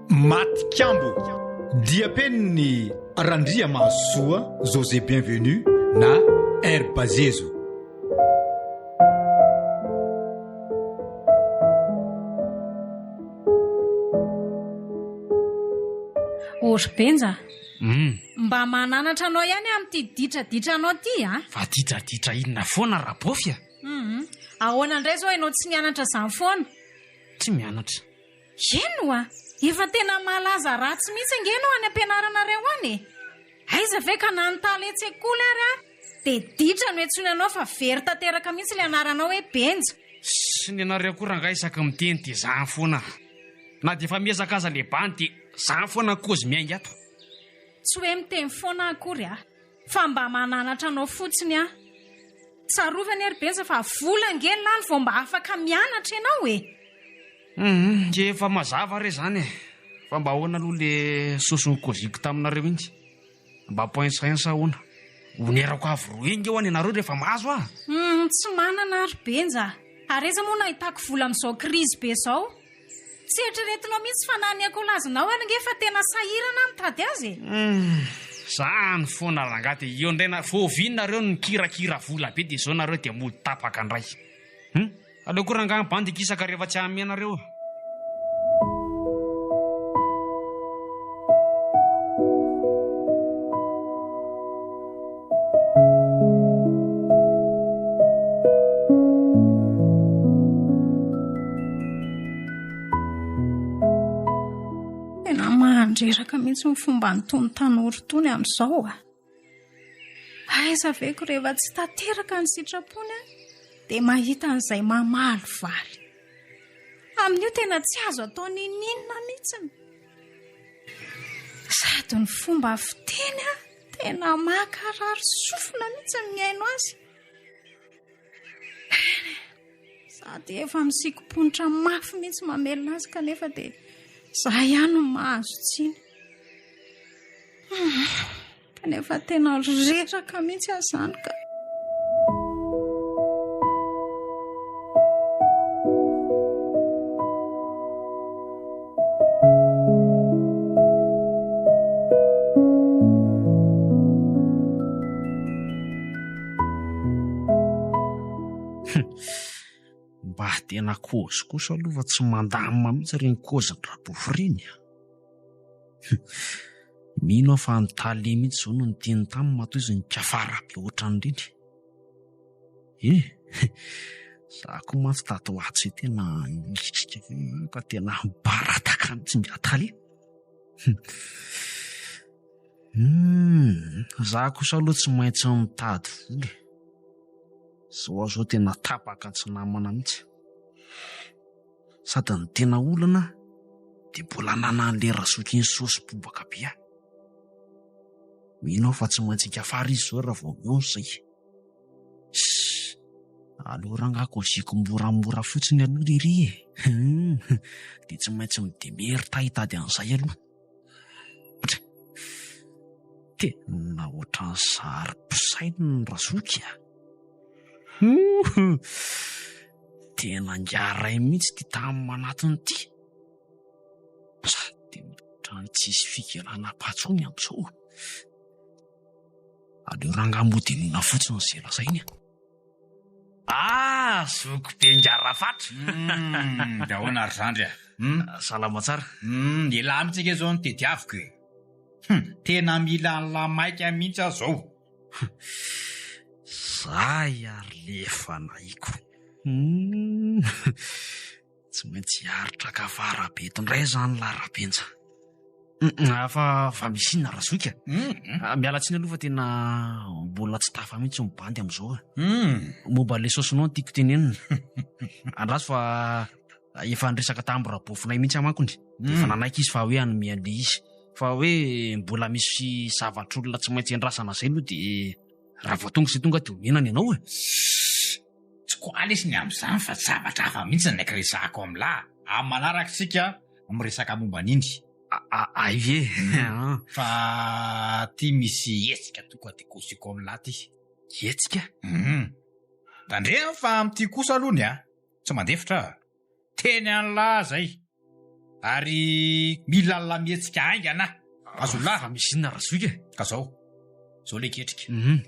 Matikambo diam-penin'i Randriamahazosoa José Bienvenu na Herbazezo. Ory Benja a! Mba mananatra anao ihany aho amin'ity ditraditranao ity a! Fa ditraditra inona foana Rabofy a! Hum, ahoana indray izao ianao tsy nianatra izany foana? Tsy mianatra. Eny oa! Efa tena malaza ratsy mihitsy ange ianao any am-pianaranareo any e! Aiza ve ka na ny talen-tsekoly ary a! Dia ditra no iantsoina anao fa very tanteraka mihitsy ilay anaranao hoe Benja. Sy ny anareo koa rangahy isaky miteny dia zany foana. Na dia efa miezaka aza le bandy dia zany foana ny kozy miainga ato. Tsy hoe miteny foana aho akory a! Fa mba mananatra anao fotsiny aho. Tsarovy anie ry Benja fa vola ange lany vao mba afaka mianatra ianao e! Hum, efa mazava re zany e! Fa mba ahoana aloha le soson'ny koziko taminareo iny? Mba point sain sa ahoana? Onerako avy roa eny nge ho'a ny anareo rehefa mahazo ah! Hum, tsy manana aho ry Benja a! Ary aiza moa no ahitako vola amin'izao krizy be izao? Tsy eritreretinao mihitsy fa na ny akolazinao ary nge fa tena sahirana aho mitady azy e! Hum, zany foana rangahy dia eo indray na, vao oviana nareo no nikirakira vola be dia izao nareo dia mody tapaka indray. Hum, aleo koa rangahy ny bandy hikisaka rehefa tsy hanome anareo. Tena mandreraka mihitsy ny fomban'itony tanora itony amin'izao a! Aiza ve ko rehefa tsy tanteraka ny sitrapony a, dia mahita an'izay mamalivaly. Amin'io tena tsy azo atao n'inon'inona mihitsy. Sady ny fomba fiteny a, tena mankarary sofina mihitsy ny mihaino azy. Sady efa misikim-ponitra mafy mihitsy mamelona azy kanefa dia za ihany no mahazo tsiny. Kanefa tena reraka mihitsy aho izany ka. Mba tena kôzy kosa aloha fa tsy mandamina mihitsy ireny kôzin-dRabofy ireny a! Mino aho fa ny tale mihitsy izao no niteny taminy matoa izy nikafara be ohatran'ireny. E! Za koa mantsy tato ho ato izay tena ngitrika be ka tena mibaradaka mihitsy ingahy tale. Humm, za kosa aloha tsy maintsy mitady vola e. Zao aho zao tena tapaka tsy namana mihitsy. Sady ny tena olana dia mbola ananan'ilay razoky iny saosy bobaka be ahy. Mino aho fa tsy maintsy hikafara izy izao raha vao mihaona izay. Sss, aleo rangahy kôziko moramora fotsiny aloha lery e. Humm, dia tsy maintsy mi-demerta hitady an'izay aloha. Tena ohatran'ny zary mpisaina ny razoky a! Humm! Tena ingahy ray mihitsy ity tany manatona ity. Sady ohatran'ny tsisy fikelana intsony amin'izao. Aleo rangahy mody henoina fotsiny izay lazainy a! Ah, zoky be ingahy Rafatra! Humm, dia ahoana ry zandry a? Humm. Salama tsara. Humm, elah mihitsy ange izao no tediaviko e. Hum, tena mila an'lah maika mihitsy aho izao. Zay ary le efa nahiko. Humm, tsy maintsy hiaritra kafara be eto indray zany lah Rabenja. Humm, fa fa misy inona Razoky a? Ah, Miala tsiny aloha fa tena mbola tsy tafa mihitsy ny bandy amin'izao a. Momba an'ilay saosinao no tiako tenenina. Andraso fa efa niresaka tamin'i Rabofinay mihitsy aho mankony. Dia efa nanaiky izy fa hoe hanome an'ilay izy. Fa hoe mbola misy zavatr'olona tsy maintsy andrasana izay aloha dia raha vao tonga izay tonga dia omena ny anao e. Sss! Tsy koa lesy ny amin'izany fa zavatra hafa mihitsy ny resahako amin'lah. Amin'ny manaraka isika miresaka momba an'iny. Hay ve? Fa ty misy hetsika tonga de kosiko amin'lah ty. Hetsika? Hum. Tandremo fa amin'ity kosa aloha ny a! Tsy mandefitra aho. Teny an'lah zay. Ary mila an'lah mihetsika haingana. Azon'lah. Fa misy inona Razoky e? Ka zao. Zao le ketrika. Hum.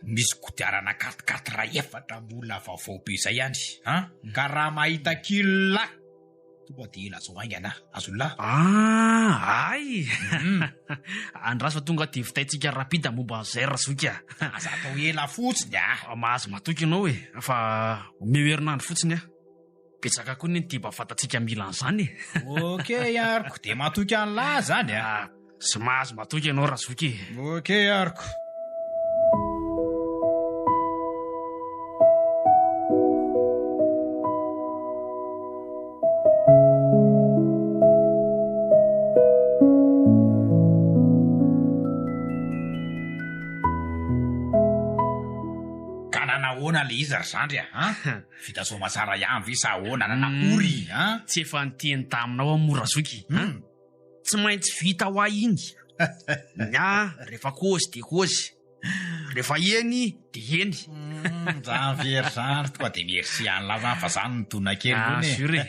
Misy kodiarana quatre quatre efatra mbola vaovao be zay any an! Ka raha mahita kil lah! Tonga dia lazao haingana azon'lah. Ah, hay! Andraso fa tonga dia vitaintsika rapide momba an'izay Razoky a! Aza atao ela fotsiny a! Mahazo matoky ianao e, fa omeo herinandro fotsiny aho. Betsaka koa anie ny tiba fantatsika mila an'izany e! Ok ariko, dia matoky an'lah zany a! Tsy mahazo matoky ianao Razoky e! Ok ariko. Ka nanahoana le izy ry zandry a? An? Vita soamatsara ihany ve sa ahoana? Nanakory an? Tsy efa niteny taminao aho moa Razoky an? Tsy maintsy vita ho ahy iny. Ny ahy rehefa kôzy dia kôzy. Rehefa eny dia eny. Zany ve ry zandry tonga dia merci an'lah zany fa zany no dona kely Ah, hono e. sûr e.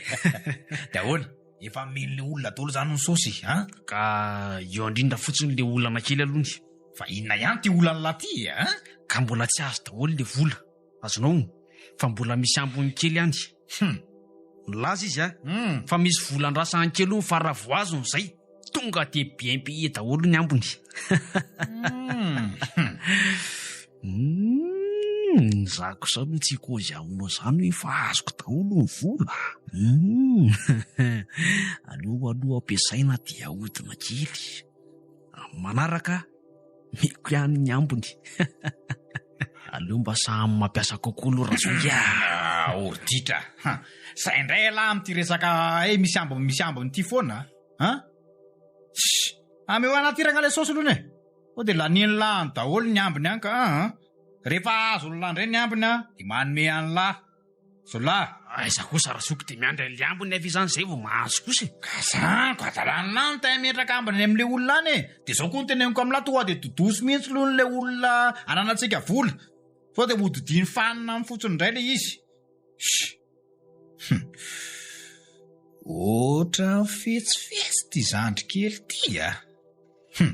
Dia ahoana? Efa omen'ilay olona daholo zany ny saosy an? Ka eo indrindra fotsiny le olana kely aloha. Fa inona ihany ity olan'lah ity an? Ka mbola tsy azo daholo le vola. Azonao? Fa mbola misy ambiny kely any. Hum. Nilaza izy a. Hum. Fa misy vola andrasany kely hono fa raha vao azony izay, tonga dia bien payé daholo ny ambiny. Hum. Hum, za kosa aloha tsy hikozy aminao izany hoe fa azoko daholo ny vola. Hum. Aleo aloha ampiasaina dia ahodina kely. Amin'ny manaraka, meko ihany ny ambiny. Aleo mba samy mampiasa kokoa aloha Razoky a! Ah, orditra! Ha! Zay indray ialahy amin'ity resaka hoe misy ambiny misy ambiny ity foana a! Ssss! Ameo anaty iraka ilay saosy aloha e! Sao dia lanian'lah any daholo ny ambiny any ka a! Rehefa azon'lah indray ny ambiny a, dia manome an'lah! Zolahy! Aiza kosa Razoky dia miandry an'ilay ambiny avy izany izay vao mahazo kosa e! Ka zany ko adalan'lah no te hametraka ambiny any amin'ilay olona any e! Dia izao koa no teneniko amin'lah tonga dia dodosy mihitsy aloha ilay olona ananantsika vola sao dia hodidiany fanina any fotsiny indray ilay izy. Sh! Hum! Ohatran'ny fetsifetsy ity zandry kely ity a! Hum!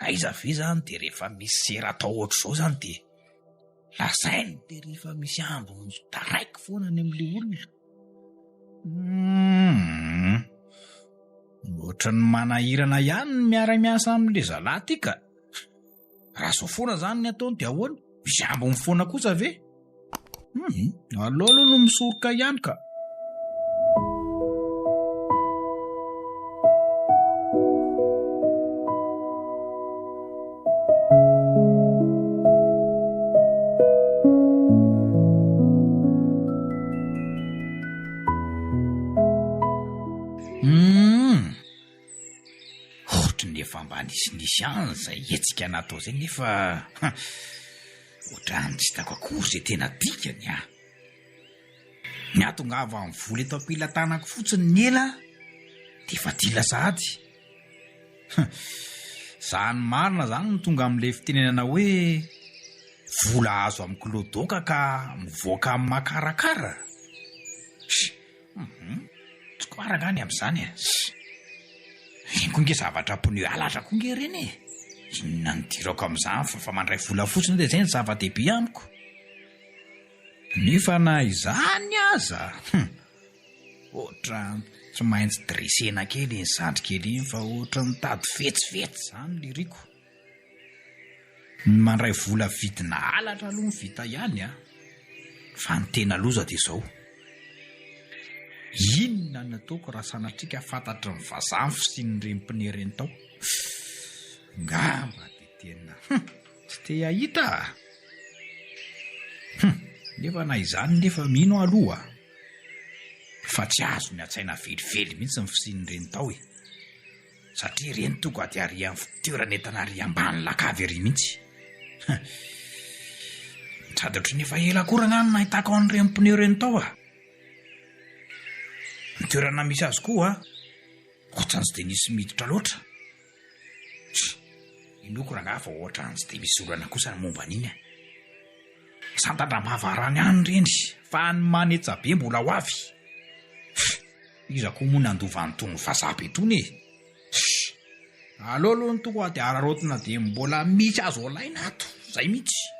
Aiza ve izany dia rehefa misy sera atao ohatr'izao izany dia Lazainy dia rehefa misy ambiny taraiky foana any amin'ilay olona. Hum. Ohatran'ny manahirana ihany ny miara-miasa amin'ilay zalahy ity ka. Raha izao foana izany ny ataony dia ahoana? Misy ambiny foana kosa ve? Hum, aleo aloha no misoroka ihany ka. Hum. Ohatry ny efa mba nisinisy ihany izay hetsika natao izay nefa ohatran'ny tsy hitako akory izay tena dikany ah. Ny hahatongavan'ny vola eto am-pelatanako fotsiny ny ela dia efa dila sahady. Zany marina zany no tonga amin'ilay fitenenana hoe vola azo amin'ny kilodoka ka mivoaka amin'ny makarakara. Tsy koara angaha ny amin'izany e. Iny koa nge zavatra pneu halatra koa nge ireny e. Inona no idirako amin'izany fa fa mandray vola fotsiny dia izay no zava-dehibe amiko. Nefa na izany aza, hum, ohatran'ny tsy maintsy dressena kely iny zandry kely iny fa ohatran'ny mitady fetsifetsy izany liriko. Ny mandray vola vidina halatra aloha ny vita ihany an! Fa ny tena loza dia izao, inona no ataoko raha sanatria ka fantatry ny vazaha ny fisian'ireny pneu ireny tao? Ngamba dia tena, hum, tsy te hahita ah! Hum, nefa na izany nefa mino aho aloha fa tsy azony an-tsaina velively mihitsy ny fisian'ireny tao e! Satria ireny tonga dia ary amin'ny fitoeran'entana ary ambany lakavy ery mihitsy. Hum, sady ohatran'ny efa ela akory angaha no nahitako an'ireny pneu ireny tao a! Ny toerana misy azy koa. Ohatran'ny tsy dia nisy miditra loatra. Tsia, inoako rangahy fa ohatran'ny tsy dia misy olana kosa ny momba an'iny a. Santandram-bavarano ihany ireny fa ny manetsa be mbola ho avy. Iza koa moa nandova an'itony vazaha be itony e? Tsia, aleo aloha ny tonga dia araraotina dia mbola misy azo alaina ato, izay mihitsy.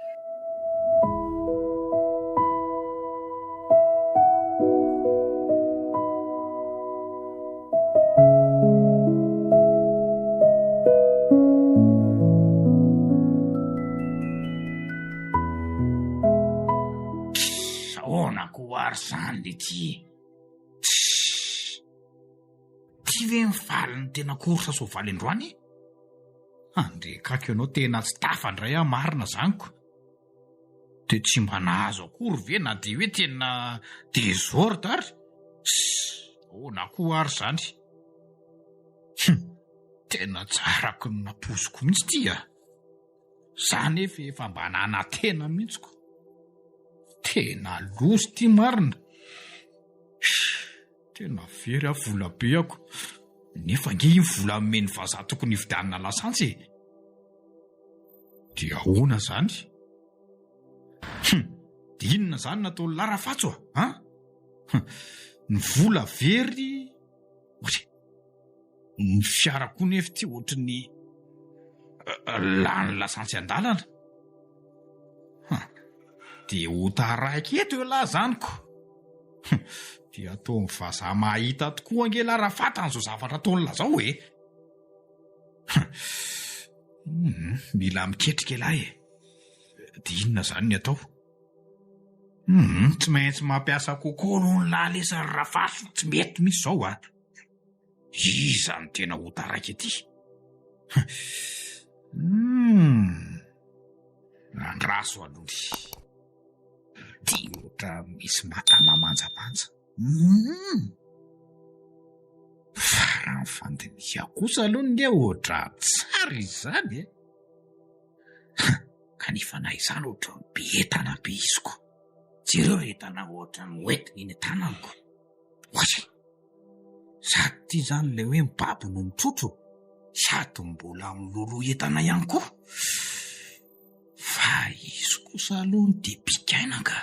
Ahoana koa ary izany le ty e? Tssss! Ty ve ny valin'ny tena course soavaly androany e? Andrekako ianao tena tsy tafa indray aho marina zany ko! Dia tsy mba nahazo akory ve na dia hoe tena desordre ary? Tssss! Ahoana koa ary izany? Hum! Tena tsy araka ny nampoiziko mihitsy ity a! Za nefa efa mba nanantena mihitsy ko! Tena loza ity marina! Tena very aho vola be ako! Nefa ange iny vola nomen'ny vazaha tokony hividianana lasantsy e! Dia ahoana izany? Hum! Dia inona izany nataon'i lahy Rafatso a? An? Hum! Ny vola very, ory! Ny fiara koa nefa ity ohatry ny lany lasantsy an-dalana. Hum! Dia ho taraiky eto ialahy izany ko! Hum! Dia ataon'ny vazaha mahita tokoa ange lahy Rafatany izao zavatra ataon'i lahy izao e! Hum! Mila miketrika ialahy e! Dia inona izany ny atao? Hum! Tsy maintsy mampiasa coco aloha ny lahy lesy ry Rafaso, tsy mety mihitsy izao a! Iza no tena ho taraiky ety? Hum! Andraso aloha. Ty ohatra misy matama manjamanja. Hum! Fa raha ny fandinihako kosa aloha nge ohatra tsara izany e! Kanefa na izany ohatra be entana be izy ko. Jereo ry entana ohatra ny hoentina eny an-tanany ko. Oay! Sady ity izany ilay hoe mibaby no mitrotro, sady mbola miloloha entana ihany koa. Fa izy kosa aloha no dia bikaina ka.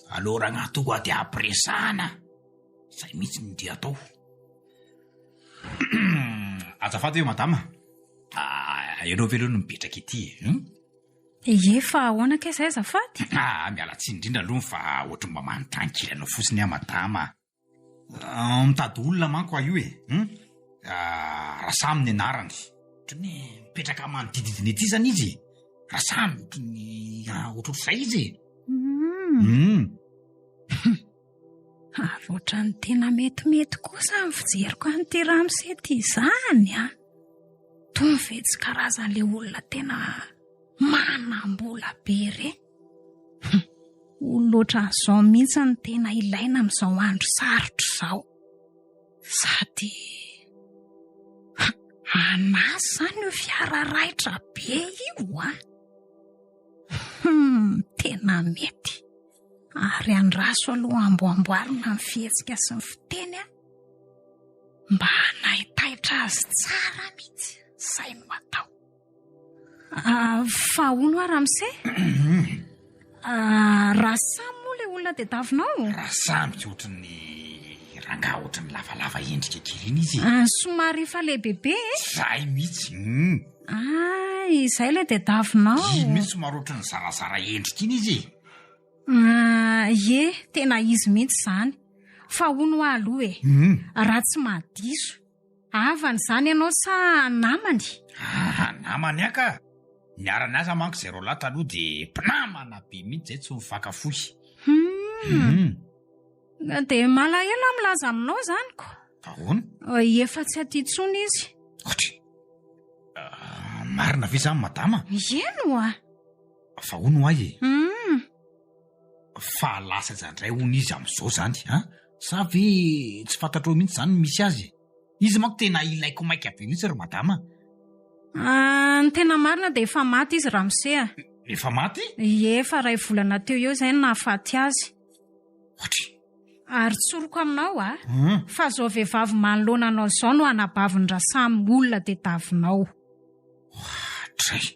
Aleo rangahy tonga dia ampiresahana. Izay mihitsy no dia atao. Azafady hoe madama. Ah, ianao ve aloha no mipetraka ety e? Hmm? Ie, fa ahoana kay izay azafady? Ah, miala tsiny indrindra aloha fa ohatry ny mba manontany kely anao fotsiny aho madama. Ah, mitady olona manko aho io e. Hmm? Ah, Rasamy ny anarany. Ohatry ny hoe mipetraka manodididina ety izany izy e. Rasamy, ohatry ny ah, ohatrohatr'izay izy e. Hmm. Hmm. Ary ohatran'ny tena metimety kosa ny fijeriko an'ity ramose ity izany an. Tony ve tsy karazan'ilay olona tena manam-bola be ireny? Hum, olona ohatran'izao mihitsy no tena ilaina amin'izao andro sarotra izao. Sady anazy izany io fiara raitra be io an. Hum, tena mety. Ary andraso aloha amboamboarina ny fihetsika sy ny fiteny an. Mba hanaitaitra azy tsara mihitsy, izay no atao. Ah, fa hono hoa ramose? Ah, Rasamy moa ilay olona tadiavinao? Rasamy tsy ohatry ny rangahy ohatry ny lavalava endrika kely iny izy e. Ah, somary efa lehibebe e? Zay mihitsy. Mm. Ah, izay ilay tadiavinao. Iny mihitsy somary ohatry ny zarazara endrika iny izy e. Ah, ie, tena izy mihitsy izany. Fa hono hoa aloha e, Mm. raha tsy mahadiso, havany izany ianao sa namany? Ah, namany aho ka. Niara-niasa manko izay roalahy taloha dia mpinamana be mihitsy izay tsy mifankafohy. Hmm. Mm. Dia malahelo aho milaza aminao izany ko. Ahoana? Efa tsy aty intsony izy. Ohatry. Ah, marina ve izany madama? Eny oa. Fa hono hoay e. Hum. Fa lasa aiza indray hono izy amin'izao izany an? Sa ve tsy fantatrao mihitsy izany ny misy azy e? Izy manko tena ilaiko maika be mihitsy ry madama. Ah, ny tena marina dia efa maty izy ramose a. Efa maty? Ie, efa iray volana teo eo izay no nahafaty azy. Ohatry. Ary tsoriko aminao a, fa zao vehivavy manoloana anao izao no anabavin-dRasamy olona tediavinao. Oadray!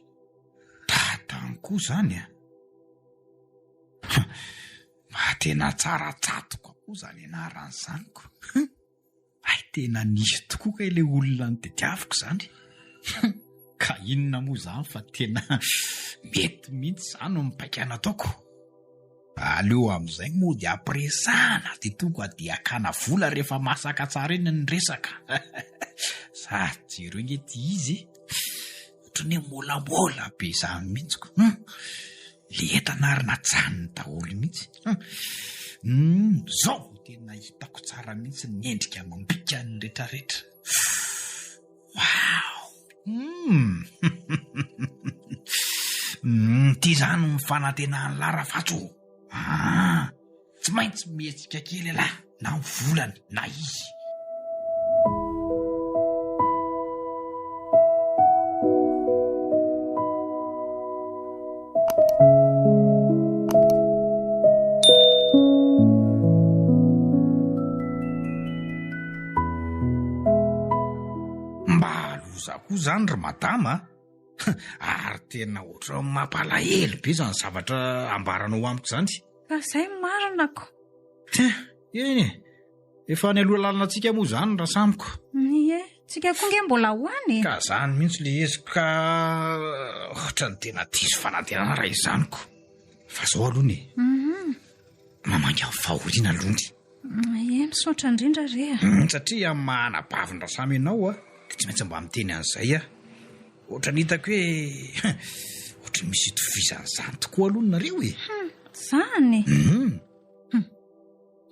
Dadany koa izany a! Mba tena tsara tsatoka koa izany anarany izany ko! Hay tena nisy tokoa kay ilay olona notediaviko izany. Ka inona moa izany fa tena mety mihitsy izany ny paika nataoko. Aleo amin'izay mody ampiresahana dia tonga dia hakana vola rehefa masaka tsara iny ny resaka. Sady jereo ange ity izy e. Ohatran'ny hoe môlamôla be izany mihitsy ko. Hum. Le entana ary najanony daholo mihitsy. Hum, zao vao tena hitako tsara mihitsy ny endrika amam-bikany retraretra. Wow! Hum! Hum, ty zany ny fanantenan'i lahy Rafatso. Ah! Tsy maintsy mihetsika kely ialahy na ny volany na izy. Mba loza koa zany ry madama a! Ary tena ohatran'ny mampalahelo be zany zavatra ambaranao amiko zany. Fa zay marina ko. Tiens, eny e. Efa any aloha lalana antsika moa zany Rasamiko. Ie, tsika koa nge mbola ho any e. Ka zany mihitsy le izy ka ohatran'ny tena diso fanantenana raha izany ko. Fa zao aloha ny e. Mhm. Mamangy amin'ny fahoriana aloha ny. Ie, misaotra indrindra re a. Satria amin'ny maha anabavin-dRasamy anao a, dia tsy maintsy mba miteny an'izay aho. Ohatran'ny hitako hoe ohatran'ny misy itovizan'izany tokoa aloha nareo e. Hum, zany? Hum. Hum.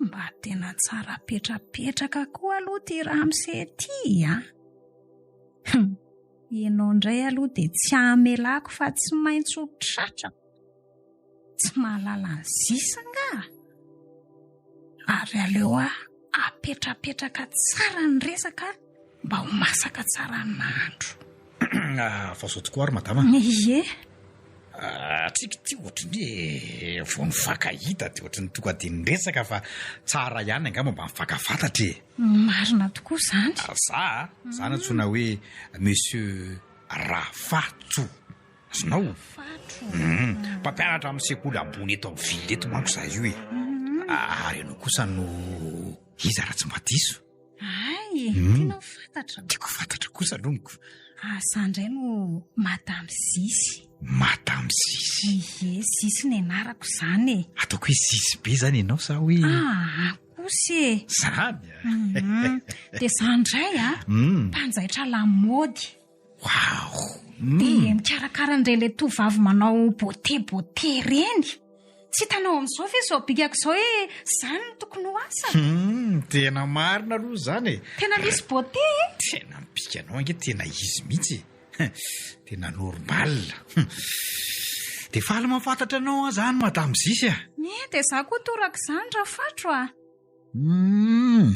Mba tena tsara petrapetraka koa aloha ty ramose ty a. Hum. Ianao indray aloha dia tsy hamelako fa tsy maintsy ho tratrako. Tsy mahalala ny zisa angaha? Ary aleo aho apetrapetraka tsara ny resaka mba ho masaka tsara ny nahandro. Ah, fa zao tokoa ary madama. Ie. Ah, tsika ity ohatry ny hoe vao nifankahita dia ohatry ny tonga dia niresaka fa tsara ihany angamba mba mifankafantatra e. Marina tokoa izany. Ah, za, za nantsoina hoe monsieur Rafatso. Azonao? Hum, mpampianatra amin'ny sekoly ambony eto amin'ny ville eto manko za io e. Ary ianao kosa no iza raha tsy mba diso? Ay, tianao ho fantatra. Tiako ho fantatra kosa aloha. Ah, za indray no Madame Zisy. Madame Zisy? Ie, Zisy ny anarako izany e. Ataoko hoe Zisy be izany ianao sa hoe? Ah, kosa e. Zany a? Dia za indray a, mpanjaitra lamaody. Waouh! Dia mikarakara an'ireny ilay tovovavy manao beauté beauté ireny. Tsy hitanao amin'izao ve izao bikako izao hoe izany no tokony ho asa? Hum, tena marina aloha izany e. Tena misy beauté e. Tena ny bikanao ange tena izy mihitsy e. Tena normal. Dia faly mahafantatra anao aho izany Madame Zisy a. Ie, dia izaho koa torak'izany Rafatro a. Humm!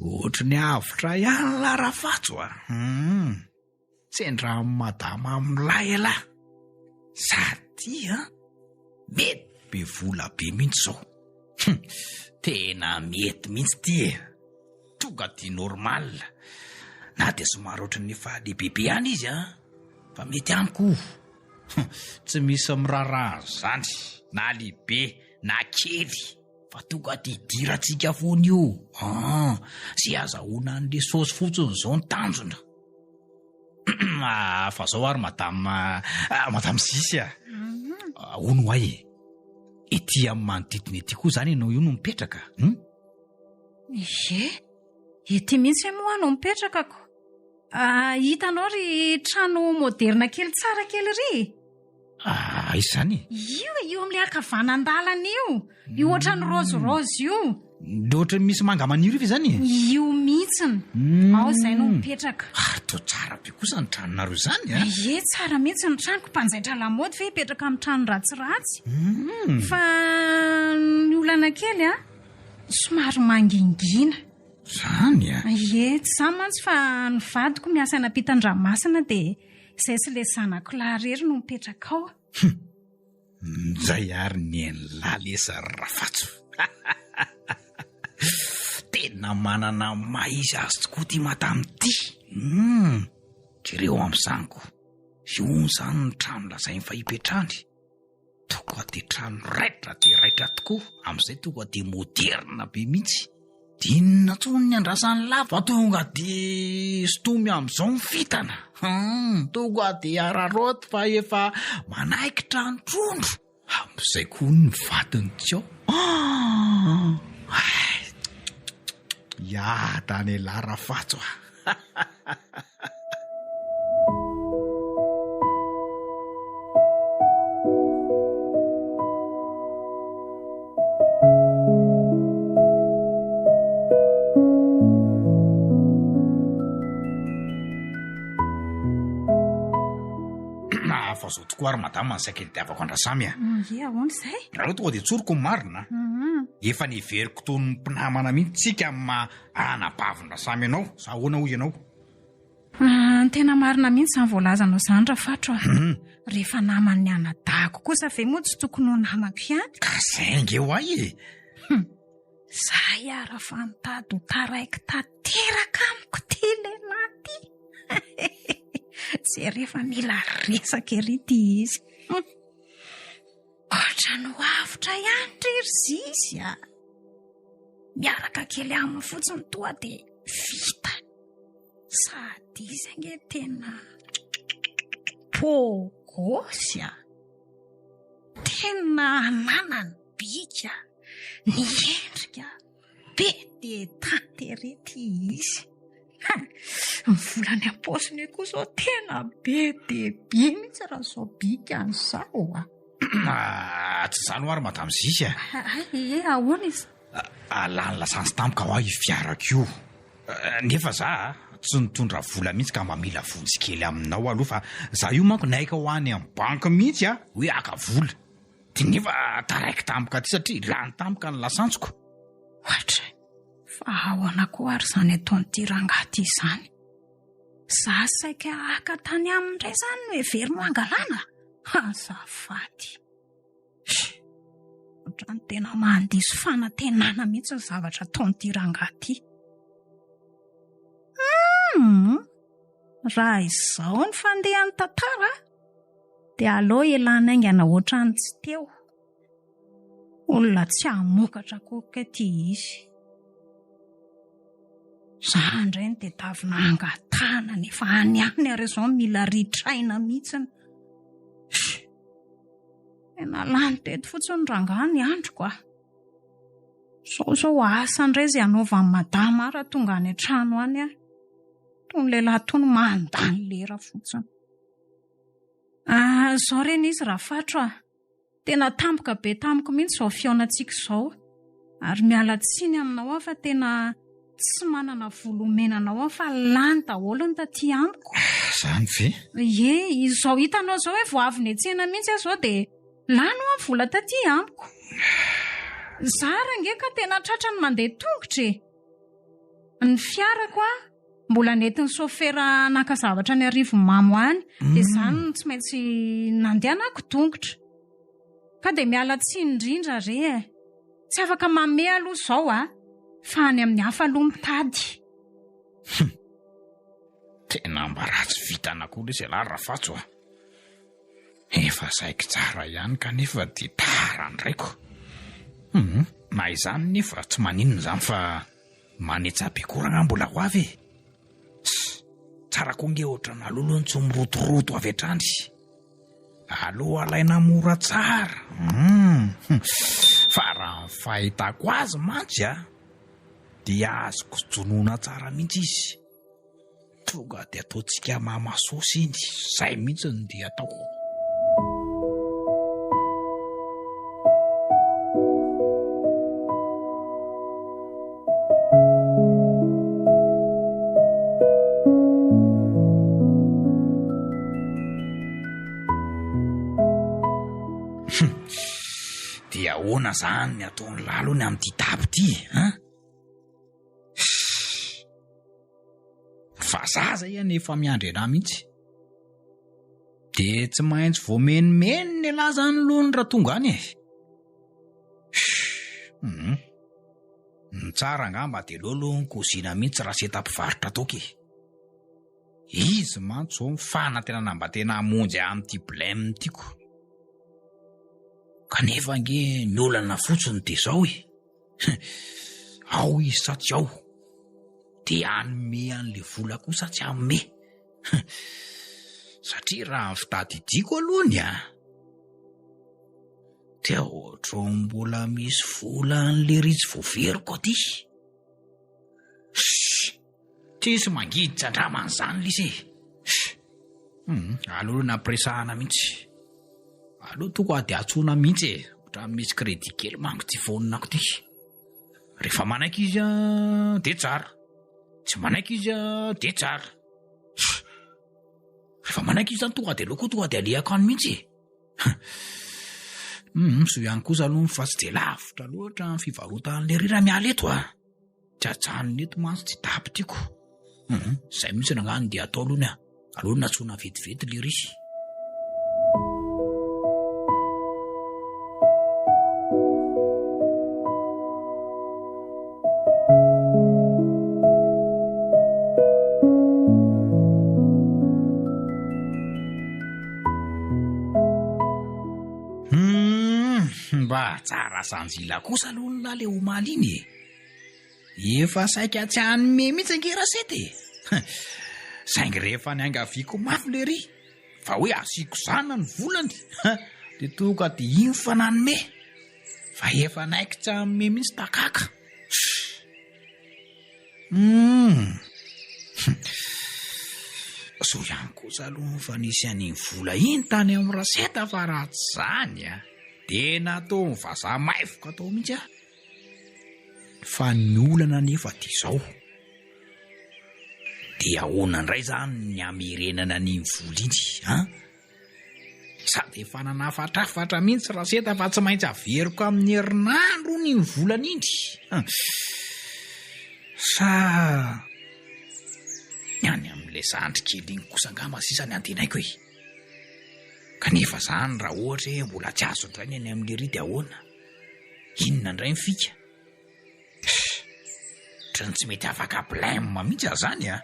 Ohatry ny avotra ihany lah Rafatso a! Humm! Sendra amin'i madama milay elah! Sady an! Mety be vola be mihitsy izao! Hum! Tena mety mihitsy ity e! Tonga dia normal! Na dia somary ohatry ny efa lehibebe ihany izy an! Fa mety amiko io! Hum! Tsy misy miraharaha an'izany na lehibe na kely fa tonga dia idirantsika foana io an! Ze azahoana an'le saosy fotsiny zao ny tanjona. Ah, fa zao ary madame ah, madame Zisy a. Mhm. Ah, hono hoay e. Ety amin'ny manodidina ety koa zany ianao io no mipetraka, hum? Ie, ety mihitsy moa aho no mipetraka ko. Ah, hitanao ry trano moderna kely tsara kely ry? Ah, aiza izany e? Io e, io amin'ilay ankavanandalana io. Io ohatran'ny rose rose io. Le ohatran'ny misy manga maniry io ve izany e? Io mihitsiny. Ao izay no mipetraka. Ary toa tsara be kosa ny tranonareo izany a. Ie, tsara mihitsy ny tranoko. Mpanjaitra lamaody ve hipetraka amin'ny trano ratsiratsy? Fa ny olana kely a, somary mangingina. Izany a? Ie, tsy izaho mantsy fa ny vadiko miasa any ampitan-dranomasina dia Izay sy ilay zanako lahy irery no mipetraka ao. Hum! Njay ary ny an'lah lesa ry Rafatso. Tena manana ny maha izy azy tokoa ity madame ity. Hum, jereo amin'izany ko. Io hono izany ny trano lazainy fa hipetrahany. Tonga dia trano raitra dia raitra tokoa, amin'izay tonga dia moderna be mihitsy. Dia inona intsony ny andrasan'ny lava? Tonga dia sintomy amin'izao ny fitana. Hum, tonga dia araraoty fa efa manaikitra ny trondro. Amin'izay koa ny vadiny tsy ao. Ah! Hay! Hiadana elah Rafatso a! Fa zao tokoa ary madama ny saika nitiavako an-dRasamy a. Ie, ahoana izay? Aleo tonga dia tsoriko ny marina. Efa neveriko toy ny mpinamana mihitsy tsika amin'ny maha anabavin-dRasamy anao. Sa ahoana hoy ianao? Ah, ny tena marina mihitsy izany voalazanao izany Rafatro a. Hmm. Rehefa naman'ny anadahiko kosa ve moa tsy tokony ho namako ihany? Ka zay ange ho ahy e. Hmm. Zay ara fa nitady ho taraiky tanteraka amiko ty lehilahy ty. Jerefa mila resaka ery ty izy. Hmm. Ohatran'ny ho avotra ihany ry ry Zizy a. Miaraka kely aminy fotsiny toa dia vita. Sady izy ange tena pôgôsy a. Tena ananany bika, ny endrika, be dia tanty ery ity izy. Ny vola any am-paosiny koa izao tena be dia be mihitsy raha izao bikany izao a. Ah, tsy izany ho'a ry Madame Zizy a. Hay, ie, ahoana izy? Ah, lany lasantsy tampoka ho'a io fiarako io. Nefa za tsy nitondra vola mihitsy ka mba mila vonjy kely aminao aloha fa za io manko naika ho any amin'ny banky mihitsy a, hoe haka vola. Dia nefa taraiky tampoka aty satria lany tampoka ny lasantsiko. Ohatray. Fa ahoana koa ary izany ataon'ity rangahy ity izany? Za saika haka tany aminy indray izany no heveriny ho hangalana? Azafady. Ohatran'ny tena mandiso fanantenana mihitsy ny zavatra ataon'ity rangahy ity. Hum! Raha izao ny fandehan'ny tantara dia aleo ialana haingana ohatran'ny tsy teo. Olona tsy hamokatra akory kay ity izy. Za indray no tadiavina hangatahana nefa any ihany ary izao mila ritraina mihitsiny. Tena lany teto fotsiny rangahy ny androko a. Zao zao asa indray izay hanaovan'i madama ahy raha tonga any an-trano any aho. Tony lehilahy tony mandany lera fotsiny. Ah, zao re ny izy Rafatro a. Tena tampoka be tamiko mihitsy izao fihaonantsika izao. Ary miala tsiny aminao aho fa tena tsy manana vola omena anao aho fa lany daholo ny taty amiko. Izany ve? Ie, izao hitanao izao hoe vao avy niantsena mihitsy aho izao dia lany hoa ny vola taty amiko. Zara ange ka tena tratra ny mandeha tongotra e. Ny fiarako a, mbola nentin'ny sôfera naka zavatra any Arivonimamo any, dia izany no tsy maintsy nandehanako tongotra. Ka dia miala tsiny indrindra re e. Tsy afaka manome aloha izao a, fa any amin'ny hafa aloha mitady. Hum! Tena mba ratsy vintana koa lesy ialahy Rafatso a! Efa saiky tsara ihany kanefa dia tara ny raiko. Hum, na izany nefa tsy maninona izany fa manetsa be koa rangahy mbola ho avy e. Tss, tsara koa nge ohatran'aloha aloha ny tsy mirotoroto avy hatrany. Aleo alaina mora tsara. Hum, fa raha ny fahitako azy mantsy a, dia azoko jonoina tsara mihitsy izy. Tonga dia ataontsika mama saosy iny, zay mihitsy no dia atao. Dia ahoana zany ny ataon'i Lalo ny amin'ity daba ity hein? Vazaha zay anie efa miandry anah mihitsy. De tsy maintsy voamenimenina elah zany lohany raha tonga any e. Hum. Ny tsara angamba dia aleo aloha ny kozina mihitsy raha seta mpivarotra toaka e. Izy mantsy zao ny fanantenana mba tena hamonjy ahy amin'ity blème ity ko. Kanefa ange ny olana fotsiny dia izao e. Ao izy sa tsy ao? Dia hanome an'ilay vola koa sa tsy hanome? Satria raha ny fitadidiako aloha ny a, dia ohatran'ny mbola misy vola an'ilay ry tsy voaveriko aty. Shh! Tsisy mangidy tsy andramana izany lisy e! Shh! Hum, aleo aloha nampiresahana mihitsy. Aleo tonga dia antsoina mihitsy e! Ohatran'ny misy crédit kely manko ity phone-ko ity. Rehefa manaiky izy an, dia tsara. Tsy manaiky izy an, dia tsara. Shh! Rehefa manaiky izy zany tonga dia aleo koa tonga dia alehako any mihitsy e! Hum, soa ihany kosa aloha fa tsy dia lavitra loatra ny fivarotan'ilay ry raha miala eto a. Tsy ajanona eto mantsy tsy tapy tiako. Hum, izay mihitsy rangahy no dia atao aloha ny a. Aleo natsoina vetivety le ry. Hmm, mba tsara sanjila kosa aloha ny lahy le omaly iny e. Efa saika tsy hanome mihitsy ange Rasety e! Saingy rehefa niangaviako mafy lery fa hoe asiako zana ny volany dia tonga dia iny fa nanome. Fa efa naiky tsy hanome mihitsy takaka. Hum. Soa ihany kosa aloha fa nisy an'iny vola iny tany amin'ny Raseta fa raha tsy izany a, dia nataon'ny vazaha maivoka tao mihitsy aho. Fa ny olana anefa dia izao, dia ahoana indray izany ny hamerenana an'iny vola iny an? Sady efa nanafatrafatra mihitsy Raseta fa tsy maintsy averiko amin'ny herinandro hono iny volana iny. Sa ny any amin'ilay zandry kely iny kosa angamba sisa ny antenaiko e. Kanefa izany raha ohatra hoe mbola tsy azo indray ny any amin'lery dia ahoana? Inona indray ny fika? Ohatran'ny tsy mety afaka blème mihitsy aho zany a.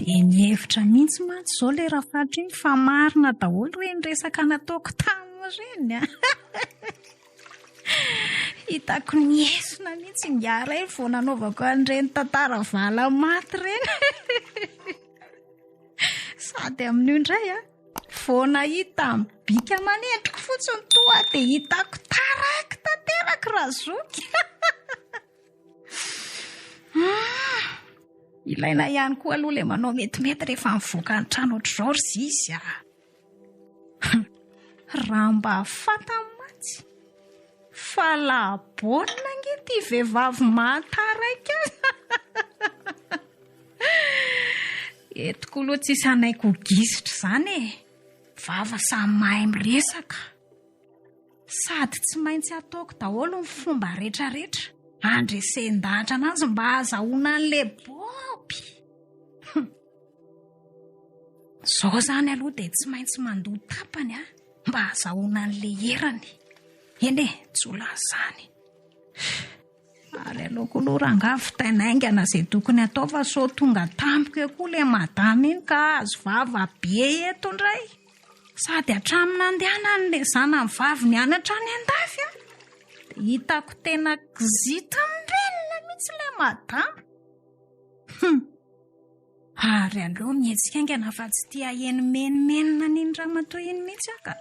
Dia mihevitra mihitsy mantsy izao ilay rafatra iny fa marina daholo ireny resaka nataoko tamin'ireny a. Hitako niesona mihitsy ingahy iray vao nanaovako an'ireny tantara vala maty ireny. Sady amin'io indray a, vao nahita ny bika aman'endriko fotsiny toa dia hitako taraiky tanteraka razoky. Ilaina ihany koa aloha ilay manao metimety rehefa mivoaka ny trano ohatr'izao ry zizy a. Raha mba fantany mantsy fa lahabaolina ange ity vehivavy mahataraiky azy. Eto koa aloha tsisy hanaiky ho gisitra izany e. Vava samy mahay miresaka. Sady tsy maintsy ataoko daholo ny fomba retraretra handresen-dahatra anazy mba hahazahoana an'ilay Boby. Zao zany aloha dia tsy maintsy mandoa tapany a mba hahazahoana an'ilay herany. Eny e, tsy ho lasa izany. Ary aleoko aloha rangahy vitaina haingana izay tokony hatao fa sao tonga tampoka eo koa ilay madama iny ka azo vava be eto indray. Sady hatramin'ny nandehanan'ilay zanany vavy nianatra any an-dafy a, dia hitako tena kizitim-belona mihitsy ilay madama. Hum. Ary aleo mihetsika haingana fa tsy tia haheno menomenona an'iny ramatoa iny mihitsy aho ka.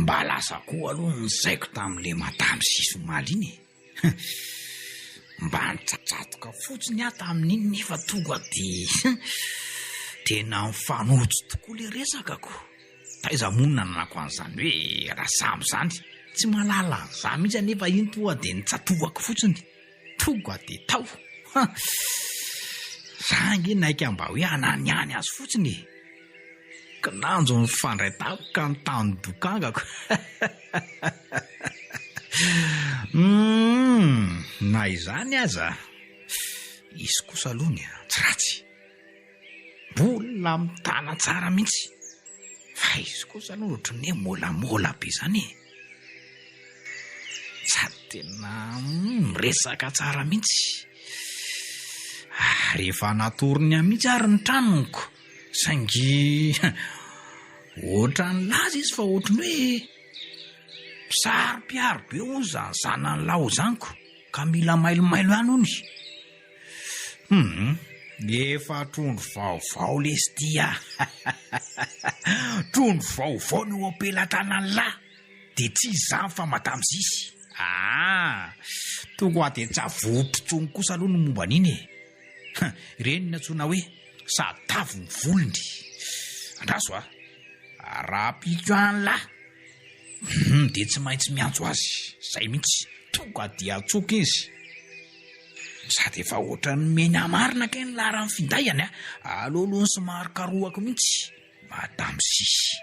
Mba lasa koa aloha ny saiko tamin'ilay madame sisy omaly iny e. Mba nitsatsatoka fotsiny aho tamin'iny nefa tonga dia tena mifanojo tokoa ilay resaka ko. Taiza moa no nananako an'izany hoe Rasamy izany? Tsy mahalala an'izany mihitsy anefa iny tonga dia nitsatohako fotsiny. Tonga dia tao. Ha! Za ange naika mba hoe hananihany azy fotsiny e. Kinanjo nifandray tampoka ny tany dokangako. Humm, na izany aza, izy kosa aloha ny tsy ratsy. Mbola mitana tsara mihitsy. Fa izy kosa aloha ohatran'ny hoe môlamôla be izany e. Sady tena miresaka tsara mihitsy. Ary efa natorony ahy mihitsy ary ny tranoko. Saingy ohatran'ny nilaza izy fa ohatran'ny hoe saro-piaro be hono izany zanany lahy izany ko. Ka mila mailomailo ihany hono izy. Hum, efa trondro vaovao lesy ty a! Trondro vaovao no eo am-pelatanan'lah, dia tsy iza izany fa Madame Zisy. Ah! Tonga dia tsy avotro intsony kosa aloha ny momba an'iny e! Ireny no antsoina hoe sady tavy ny volony. Andraso a! Rahampitso an'lah! Hum, dia tsy maintsy miantso azy, izay mihitsy, tonga dia antsoiko izy. Sady efa ohatran'ny mena marina kay ny laharan'ny finday-any a! Aleo aloha ny somary karohako mihitsy, Madame Sisy.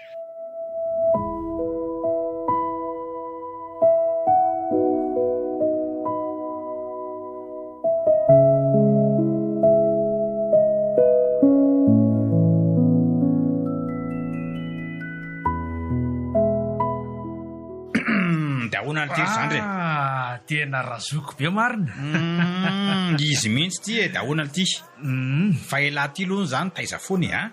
Dia ahoana ity ry zandry e? Ah, tena razoky be marina. Hmm, izy mihitsy ity e, dia ahoana ity? Hmm. Fa elah ity aloha izany taiza foana e, a?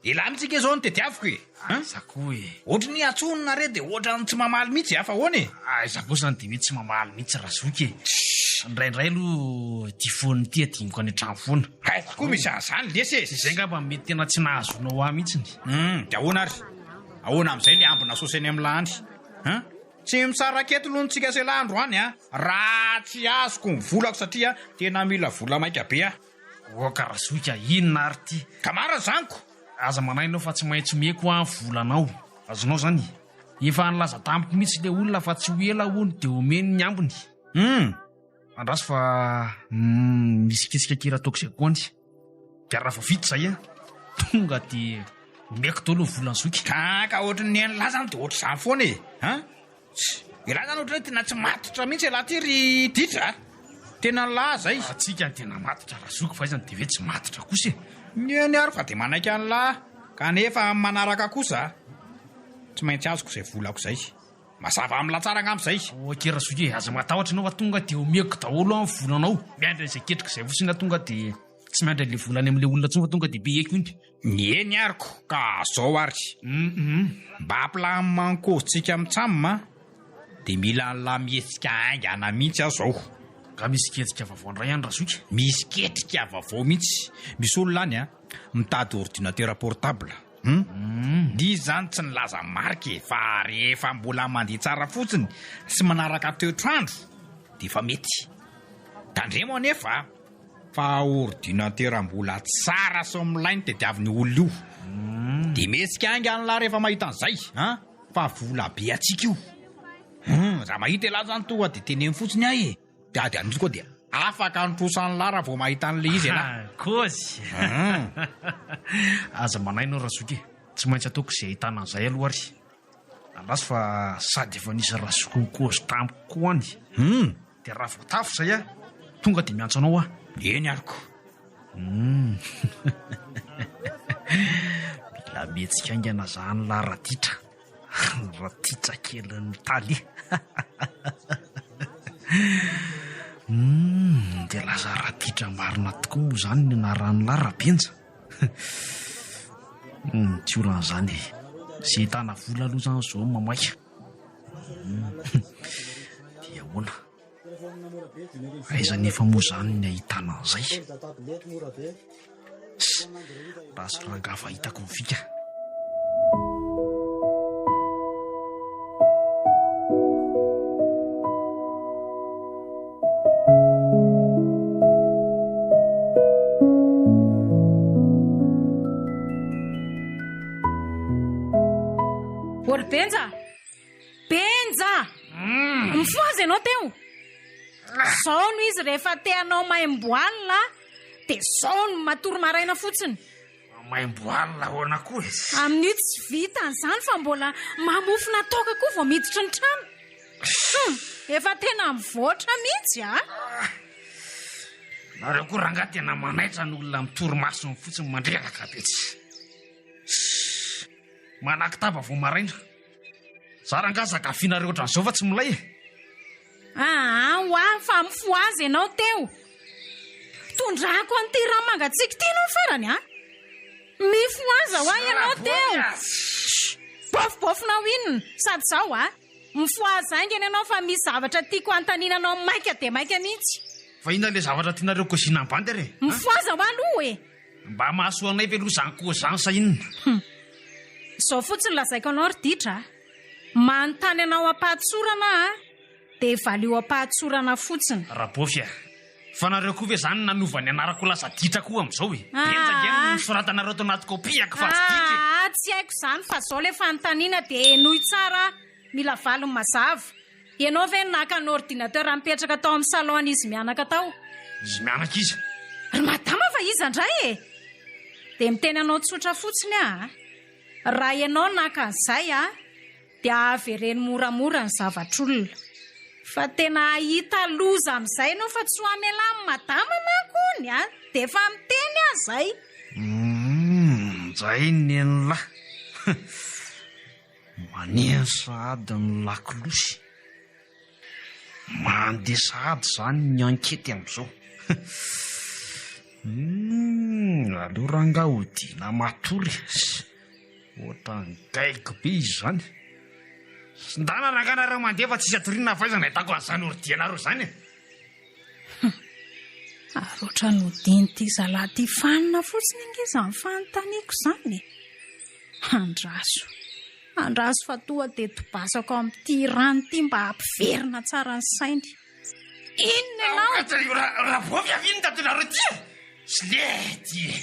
Elah mihitsy ange izao no tediaviko e. Aiza koa e. Ohatry ny antsonina re dia ohatran'ny tsy mamaly mihitsy a, fa ahoana e? Aiza koa izany dia hoe tsy mamaly mihitsy razoky e. Indraindray aloha ity phone ity adinoko any an-trano foana. Aiza koa misy an'izany lesy e. Izay angamba no mety tena tsy nahazoanao ahy mihitsiny. Hum, dia ahoana ary? Ahoana amin'izay ilay ambina saosy any amin'lah any? Hein? Tsy misaraka eto aloha tsika sy elah androany a! Raha tsy azoko ny volako satria tena mila vola maika be aho. Oka razoky a, inona ary ity? Ka marina izany ko! Aza manahy ianao fa tsy maintsy omeko aho ny volanao. Azonao izany? Efa nilaza tamiko mihitsy ilay olona fa tsy ho ela hono dia omeny ny ambiny. Hum! Andraso fa misy kesika kely ataoko izay koa any. Dia raha vao vita izay an, tonga dia omeko daholo ny volan'i zoky. Ka ka ohatry ny nilaza zany dia ohatr'izany foana e! An? Tss! Ialahy zany ohatry ny hoe tena tsy matotra mihitsy ialahy ity ry Ditra a! Tena nilaza izay. Antsika no tena matotra Razoky fa aiza no dia hoe tsy matotra kosa e! Ny eny ary fa dia manaiky an'lah kanefa amin'ny manaraka kosa tsy maintsy azoko izay volako izay. Mazava amin'lah tsara angamba izay. Ok Razoky e, aza matahotra ianao fa tonga dia omeko daholo aho ny volanao. Miandry an'izay ketrika izay fotsiny aho tonga dia tsy miandry an'ilay vola any amin'ilay olona intsony fa tonga dia payeko iny. Ny eny ary ko ka zao ary. Mba hampilamina ny kôzintsika mitsam a, dia mila an'lah mihetsika haingana mihitsy aho zao. Nga misy ketrika vaovao indray any Razoky? Misy ketrika vaovao mihitsy. Misy olona any a, mitady ordinateur portable. Hum? Izy zany tsy nilaza marika e, fa rehefa mbola mandeha tsara fotsiny sy manaraka toetr'andro dia efa mety. Tandremo anefa a! Fa ordinateur mbola tsara sy milay no tediavin'io olona io. Dia mihetsika haingana lah rehefa mahita an'izay an! Fa vola be antsika io. Hum, raha mahita ialahy zany tonga dia teneno fotsiny ahy e! Dia ady an'io koa dia afaka ny trosan'lah raha vao mahita an'ilay izy ialahy. Kôzy! Aza manahy ianao Razoky e! Tsy maintsy ataoko izay ahitana an'izay aloha ary. Andraso fa sady efa nisy razoky nikozy tamiko koa any. Hum! Dia raha vao tafo izay aho, tonga dia miantso anao aho. Eny ary ko. Hum! Mila mihetsika haingana zany lah Raditra. Ratitra kelin'ny tale. Hum! Dia lasa Raditra marina tokoa moa izany ny anaran'lah Rabenja. Hum, tsy olana izany e. Izay ahitana vola aloha izany izao no mamaika. Hum, dia ahoana? Aiza anefa moa izany ny ahitana an'izay? Ss, raha sy rangahy fa hitako ny fika. Benja! Benja! Mifohaza ianao teo! Zao no izy rehefa te hanao maimbo alina dia zao no matory maraina fotsiny. Maimbo alina ahoana koa e? Amin'io tsy vita an'izany fa mbola mamofona toaka koa vao miditra ny trano. Hum, efa tena mivoatra mihitsy a! Nareo koa rangahy tena manaitra ny olona amin'ny torimasony fotsiny mandreraka be tsy. Manakitaba vao maraina. Za rangahy zakafinareo ohatran'izao fa tsy milay e. Aa hoa fa mifohaza ianao teo. Tondrako an'ity rano mangatsiaka ity ianao farany a. Mifohaza hoa ianao teo. Shh! Bofobofona ho inona? Sady izao a. Mifohaza haingana ianao fa misy zavatra tiako hanontaniana anao maika dia maika mihitsy. Fa inona ilay zavatra tianareo kozina am-bandy ary e? Mifohaza hoa aloha e! Mba mahasoa anay ve aloha izany koa izany sa inona? Hum. Izao fotsiny lazaiko anao ry ditra a! Manontany anao am-pahatsorana aho a, dia valio am-pahatsorana fotsiny. Rabofy a! Fa nareo koa ve izany nanova ny anarako ho lasa ditra koa amin'izao e? Benja ange no nosoratanareo tao anaty kopiako fa tsy ditra e! Aa, tsy haiko izany fa izao ilay fanontaniana dia henoy tsara aho, mila valiny mazava. Ianao ve no naka ny ordinateur nipetraka tao amin'ny salon an'izy mianaka tao? Izy mianaka iza? Ry madama fa iza indray e! Dia miteny anao tsotra fotsiny aho a! Raha ianao naka an'izay a, dia avereno moramora ny zavatr'olona. Fa tena hahita loza amin'izay ianao fa tsy ho hamelan'i madama manko hono a! Dia efa miteny aho izay. Humm, njay nen'lah. Maneno sahady ny lakolosy. Mandeha sahady izany ny ankety amin'izao. Humm, aleo rangahy hodiana matory e. Ohatran'ny gaigy be izy izany. Ndana rangahy nareo mandeha fa tsisy atoriana fa aiza no ahitako an'izany ordi-nareo izany e. Hum. Ary ohatran'ny hodian'ity zalahy ity fanina fotsiny ange izany fanontaniako izany e. Andraso. Andraso fa toa dia tobasako amin'ity rano ity mba hampiverina tsara ny sainy. Inona ianao? Rabovy avy inona tatonareo ity e? Slety e!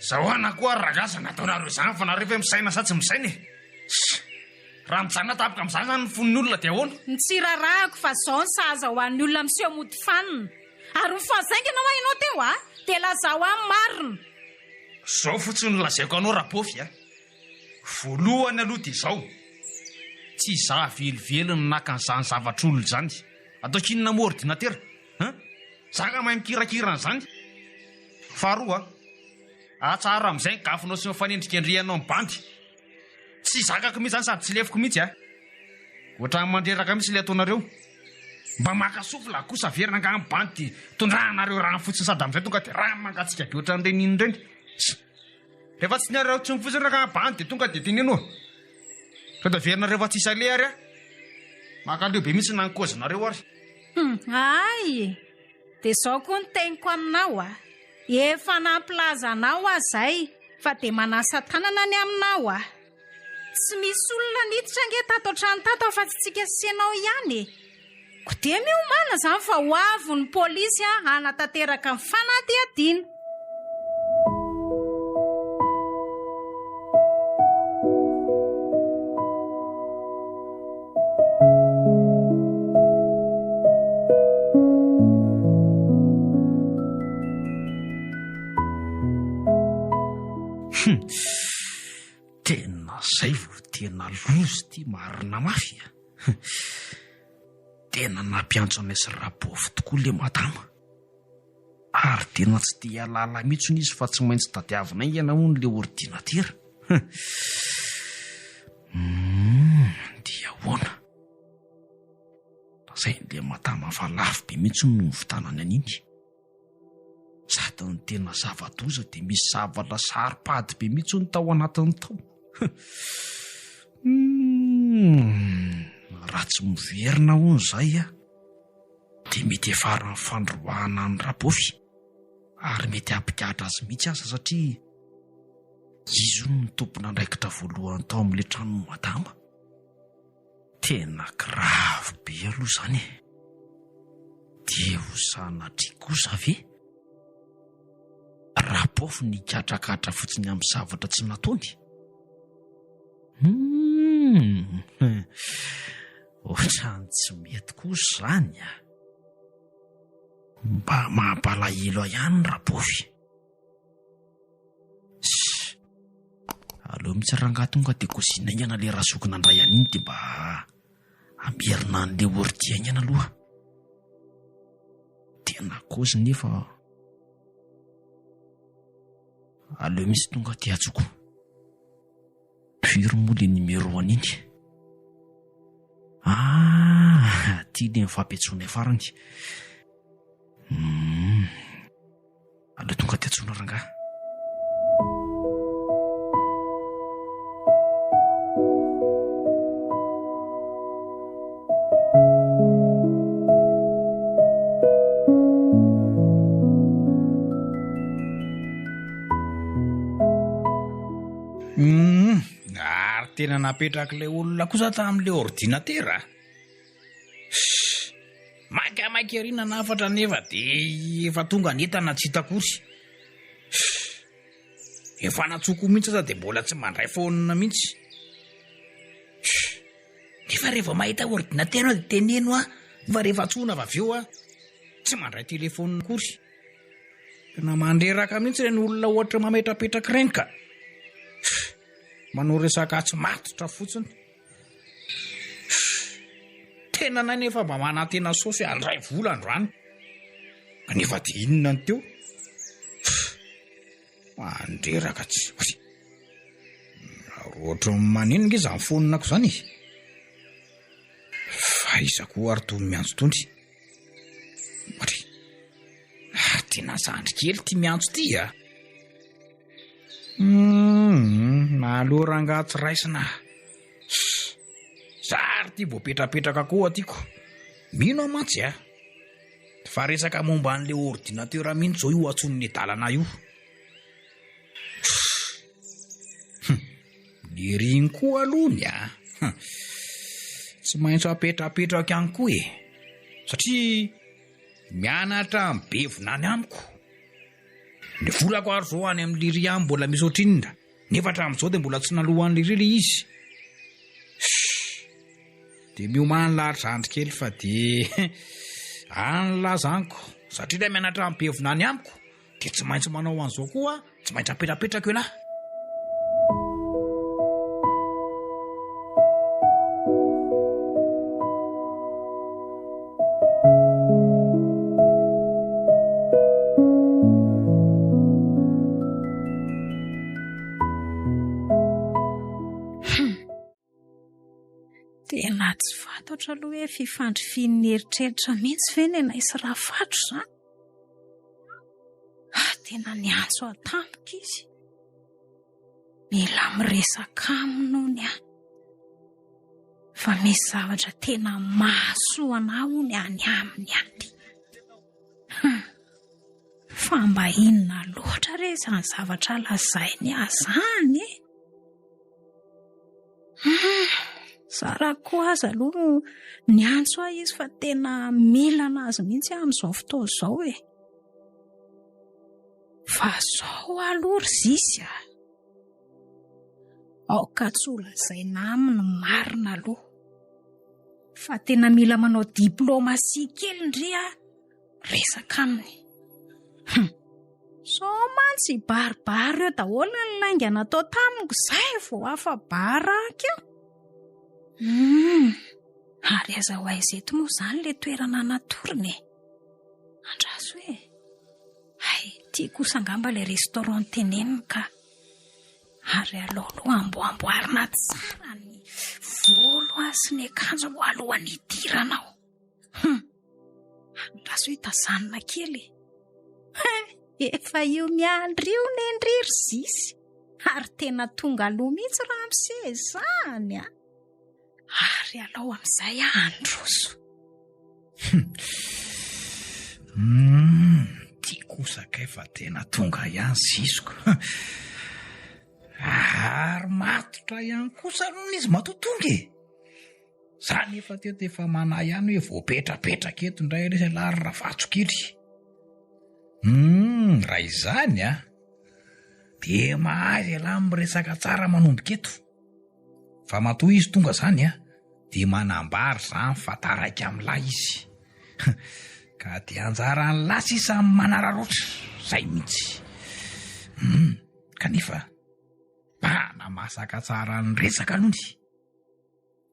Zahoana koa ary rangahy izany nataonareo izany fa nareo ve misaina sa tsy misaina e? Raha mijanona tampoka amin'izany izany ny fon'ny olona dia ahoana? Ny tsy rarahako fa izao ny sahaza ho an'ny olona miseho mody fanina. Ary mifazaingana hoa ianao teo a! Dia lazao ahy ny marina. Izao fotsiny no lazaiko anao Rabofy a! Voalohany aloha dia izao, tsy izaho velively no naka an'izany zavatr'olona izany. Ataoko inona moa ordinatera? Hein? Za nga mahay mikirakira an'izany? Faharoa a, atsaharo amin'izay ny gafinao sy ny fanendrikendrehanao ny bandy. Tsy zakako mihitsy zany sady tsy lefiko mihitsy a! Ohatran'ny mandreraka mihitsy ilay ataonareo. Mba maka souffle kosa ve rangaha ny bandy dia tondrahanareo rano fotsiny sady amin'izay tonga dia rano mangatsiaka be ohatran'ireny iny ireny. Tss! Rehefa tsy niareo intsony fotsiny rangaha ny bandy dia tonga dia teneno. Sao dia averinareo fa tsisy aleha ary a! Mankaleo be mihitsy na ny kôzinareo ary. Hum, hay e! Dia izao koa ny teniko aminao a! Efa nampilaza anao aho izay fa dia manasa tanana ny aminao a! Tsy misy olona niditra ange tato an-trano tato afa-tsy tsika sy ianao ihany e! Koa dia miomàna izany fa ho avy ny polisy hanatanteraka ny fanadihadiana. Hum! Tena zay vao tena loza ity marina mafy a! Tena nampiantso anay sy Rabofy tokoa le madama. Ary tena tsy te hialala mihitsy hono izy fa tsy maintsy tadiavina haingana hono le ordinatera. Humm, dia ahoana? Lazain'le madama fa lafo be mihitsy hono no nividanany an'iny. Sady ny tena zava-doza dia misy zavatra saro-pady be mihitsy hono tao anatiny tao. Humm, raha tsy miverina hono izay a! dia mety hiafaran'ny fandroahana an'i Rabofy ary mety hampigadra azy mihitsy aza satria izy hono no tompon'andraikitra voalohany tao amin'ilay tranon'i Madama. Tena grave be aloha izany e! Dia ho sanatria kosa ve? Rabofy nigadragadra fotsiny amin'ny zavatra tsy nataony? Humm! Hum, ohatran'ny tsy mety kosa izany a. Mba mampalahelo ahy ihany Rabofy. Ssss. Aleo mihitsy rangahy tonga dia kosina haingana ilay razoky nandray an'iny dia mba hamerina an'ilay ordi haingana aloha. Tena kozy nefa aleo mihitsy tonga dia atsoko. Firy moa le numéro an'iny? Ah, ty le nifampiantsoanay farany. Hmm. Aleo tonga dia antsoina rangahy. Hum, ary tena napetrak'ilay olona kosa tamin'ilay ordinatera. Maikamaika ery nanafatra nefa dia efa tonga ny entana tsy hita akory. Efa natsoko mihitsy aza dia mbola tsy mandray phone mihitsy. Nefa rehefa mahita ordinateur aho dia teneno aho fa rehefa antsoina avy eo aho tsy mandray téléphone akory. Tena mandreraka mihitsy ireny olona ohatra mametrapetraka ireny ka. Manao resaka tsy matotra fotsiny. Tenanay nefa mba manantena saosy handray vola androany. Kanefa dia inona ny teo? Mandreraka tsy. Ohatran'ny maneno nge izany fononako izany e. Fa iza koa ary tony miantso tony? Ohatry. Ah, tena zandry kely ity miantso ity a. Hum, aleo rangaha tsy raisina. Za ary ity voapetrapetraka koa tiako. Mino aho mantsy a. Fa resaka momba an'ilay ordinateur mihitsy izao io antsoin'ny adalana io. Hum, Niriny koa aloha ny a. Tsy maintsy apetrapetrako ihany koa e. Satria mianatra amin'ny be vinany amiko. Ny volako ary zao any amin'i Liry any mbola misy ohatrinona, nefa hatramin'izao dia mbola tsy naloan'i Liry ilay izy. Shh! Dia miomàny lahy ry zandry kely fa dia any lahy zaniko, satria ilay mianatra amin'ny be vinany amiko dia tsy maintsy manao an'izao koa, tsy maintsy apetrapetrako ialahy. Tena tsy fantatro aloha hoe fifandrifian'ny eritreritra mihitsy ve ny anay sy Rafatro izany? Ah, tena niantso ahy tampoka izy. Mila miresaka aminy hono aho. Fa misy zavatra tena mahasoa anah hono any aminy any. Hum. Fa mba inona loatra re izany zavatra lazainy ahy izany e? Hum. Zara koa aza aloha no niantso ahy izy fa tena mila anazy mihitsy aho amin'izao fotoana izao e. Fa zao aloha ry Zisy a! Aoka tsy ho lazaina aminy ny marina aloha. Fa tena mila manao diplomatie kely ndry a, resaka aminy. Hum. Sao mantsy hibaribary eo daholo ny lainga natao tamiko izay vao afa-baraka eo. Hum. Ary aiza ho aiza eto moa izany ilay toerana natorina e? Andraso e! Hay, ity kosa angamba ilay restaurant teneniny ka. Ary aleo aloha amboamboarina tsara ny volo ah sy ny akanjo aloha alohan'ny hidirana ao. Hum! Andraso hoe tazanina kely e. Efa io miandry io nendry ry Zisy. Ary tena tonga aloha mihitsy ramose izany a. Ary alao amin'izay aho handroso. Hum, ty kosa kay fa tena tonga ihany ziziko. Ary matotra ihany kosa aloha izy matoa tonga e. Za nefa teto efa manahy ihany hoe voapetrapetraka eto indray resy ialahy ry Ravatso kely. Hum, raha izany a, dia mahay ialahy miresaka tsara manomboka eto. Fa matoa izy tonga zany a, dia manambara izany fa taraiky amin'lah izy. Ka dia anjaran'lah sisa ny manararaotra, zay mihitsy. Hum, kanefa mba namasaka tsara ny resaka aloha ny.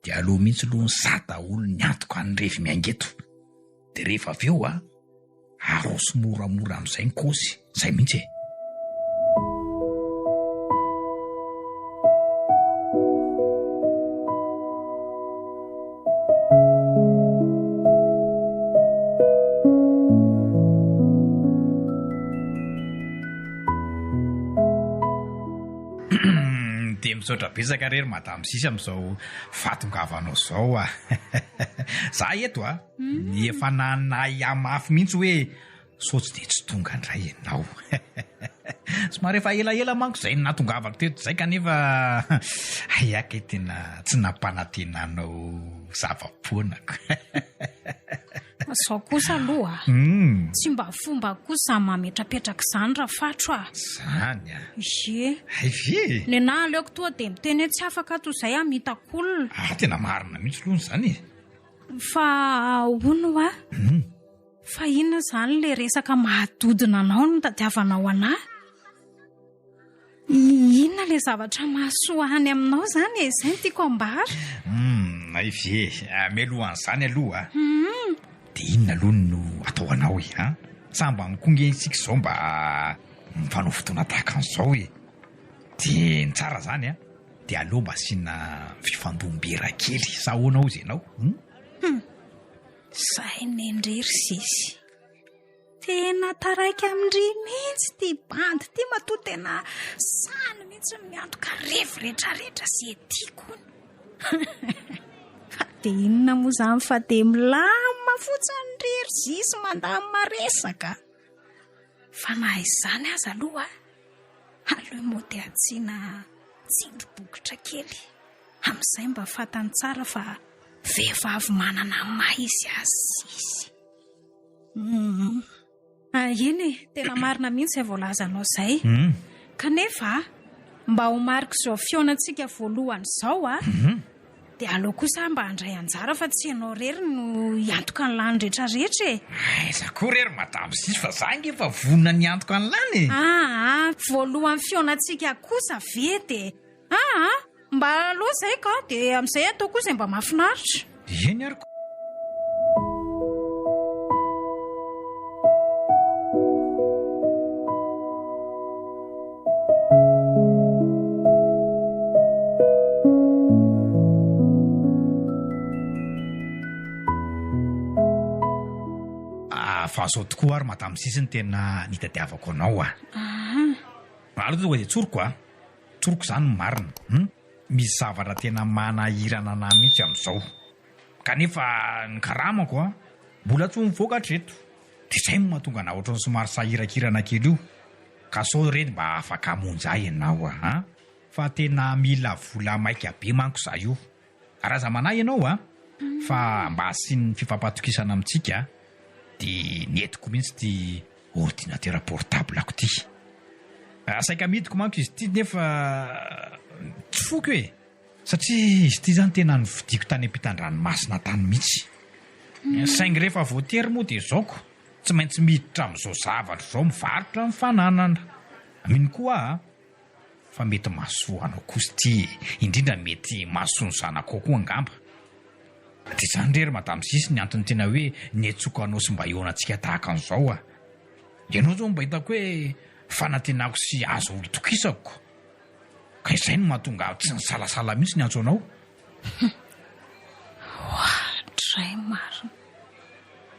Dia aleo mihitsy aloha ny sahy daholo ny antoka ny revy miainga eto. Dia rehefa avy eo a, aroso moramora amin'izay ny kôzy, izay mihitsy e. Dia misaotra betsaka re ry madame sisy amin'izao fahatongavanao izao a. Za eto a, efa nanahy mafy mihitsy hoe sao tsy dia tsy tonga indray ianao. Somary efa elaela manko izay nahatongavako teto izay kanefa hay aky tena tsy nampanantena anao zava-poana ko. Zao kosa aloha a! Tsy mba fomba kosa izany mametrapetraka izany Rafatro a! Izany a! Ie. Hay ve e! Nenaha aleoko tonga dia miteny hoe tsy afaka ato izay hamitako olona. Ah, tena marina mihitsy aloha izany e! Fa hono hoa, fa inona izany ilay resaka mahadodona anao no nitadiavanao anà? Inona ilay zavatra mahasoa any aminao izany e? Izay no tiako ambara. Humm, hay ve e! Mialohan'izany aloha dia inona aloha no atao anao e? An? Sambany koa nge isika izao mba mifanao fotoana tahaka an'izao e! Dia ny tsara izany an, dia aleo mba asiana fifandom-bera kely, sa ahoana hozy ianao? Hum? Hum, izay nendry ry sisy. Tena taraiky amin-dry mihitsy ity bandy ity matoa tena sahany mihitsy ny miantoka revy retraretra sy etiako hono. Fa dia inona moa izany fa dia milamina fotsiny ry ry Zisy mandamina resaka. Fa na izany aza aloha, aleo moa dia asiana tsindry bokotra kely amin'izay mba fantany tsara fa vehivavy manana ny maha izy azy Zisy. Hum. Ah, eny e, tena marina mihitsy izay voalazanao izay. Hmm. Kanefa, mba ho marik'izao fihaonantsika voalohany izao a, mhm. dia aleo kosa mba handray anjara fa tsy ianao irery no hiantoka ny lany rehetrarehetra e. Aiza koa re ry madame Sisy fa za ange efa vonona ny hiantoka ny lany e. Aa, ah, voalohan'ny fihaonantsika kosa ve dia aa, Mba aleo izay ka, dia amin'izay atao koa izay mba mahafinaritra. Eny ary ko. Ah, fa zao tokoa ary madame Sisy ny tena nitadiavako anao ah. Aleo tonga dia tsoriko ah. Tsoriko izany ny marina hum! Misy zavatra tena manahirana anah mihitsy amin'izao. Kanefa ny karamako an, mbola tsy mivoaka hatreto. Dia izay no mahatonga anah ohatran'ny somary sahirakirana kely io. Ka sao re mba afaka hamonjy ahy ianao an! Fa tena mila vola maika be manko za io. Ary aza manahy ianao an, fa mba hasian'ny fifampatokisana amintsika dia nentiko mihitsy ity ordinateur portable-ko ity. Saika amidiko manko izy ity nefa tsy foiko e! Satria izy ity izany tena novidiako tany ampitan-dranomasina tany mihitsy. Saingy rehefa voatery moa dia izao ko, tsy maintsy miditra amin'izao zavatra izao mivarotra ny fananana. Mino koa aho an! Fa mety mahasoa anao kosa ity e! Indrindra mety mahasoa ny zanakao koa angamba. Dia izany re ry Madame Sisy ny antony tena hoe niantsoako anao sy mba hihaonantsika tahaka an'izao a! Ianao izao mba hitako hoe fanantenako sy azo itokisako ka izay no mahatonga ahy tsy nisalasala mihitsy niantso anao. Hum! Oadray marina!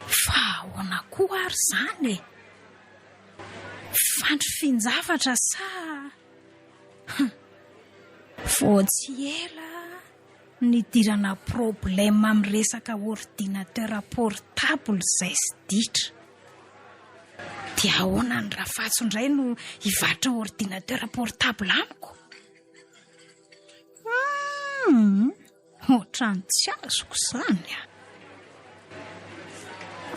Fa ahoana koa ary izany e? Fandrifin-javatra sa? Hum! Vao tsy ela nidirana problème amin'ny resaka ordinateur portable izay sy ditra. Dia ahoana ny Rafatso indray no hivarotra ordinateur portable amiko? Hum! Ohatran'ny tsy azoko izany a!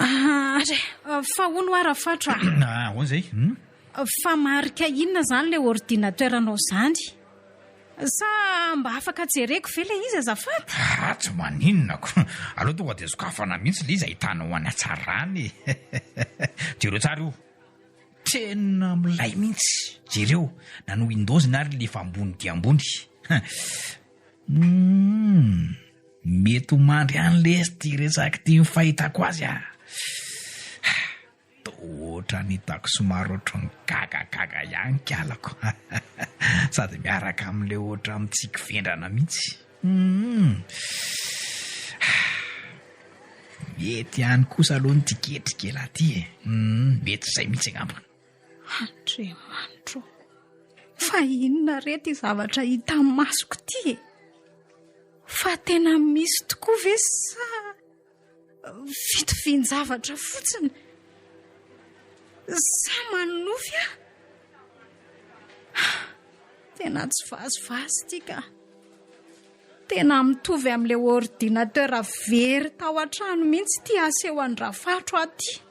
Ah, re, fa hono hoa Rafatro a! Ah, ahoana izay? Hum? Fa marika inona izany ilay ordinateur-nao izany? Sa mba afaka jereko ve ilay izy azafady? Ah, tsy maninona ko. Aleo tonga dia sokafana mihitsy ilay izy ahitanao any hatsarany e. Jereo tsara io. Tena milay mihitsy. Jereo, na ny Windows-ny ary le efa ambony dia ambony. Humm, mety ho mandry any lesy ity resaka ity ny fahitako azy ah. Toa ohatran'ny hitako somary ohatran'ny gagagaga ihany kalako. Sady miaraka amin'ilay ohatran'ny mitsiky vendrana mihitsy. Humm. Mety ihany kosa aloha ny tiketrika elah ty e. Humm, mety izay mihitsy angamba. Andriamanitro ô! Fa inona re ity zavatra hita masoko ity e? Fa tena misy tokoa ve sa fitovian-javatra fotsiny? Sa manonofy aho? Tena tsy vazivazy ity ka. Tena mitovy amin'ilay ordinateur very tao an-trano mihitsy ity aseho an-dRafatro aho ity.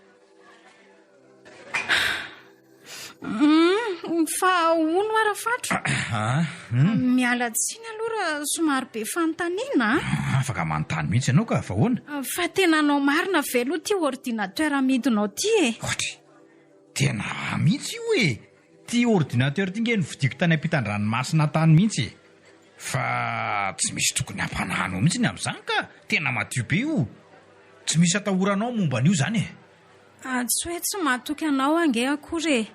Hmm, fa hono hoa Rafatro? Ah, hmm. Miala tsiny aloha raha somary be fanontaniana. Ah, afaka manontany mihitsy ianao ka, fa ahoana? Ah, fa tena anao marina ve aloha ity ordinateur amidinao ity e? Ohatry, tena ahy mihitsy io e! Ity ordinateur ity nge novidiako tany ampitan-dranomasina tany mihitsy e! Fa tsy misy tokony hampanahy anao mihitsy ny amin'izany ka! Tena madio be io! Tsy misy atahoranao momba an'io izany e! Ah, tsy hoe tsy mahatoky anao aho ange akory e!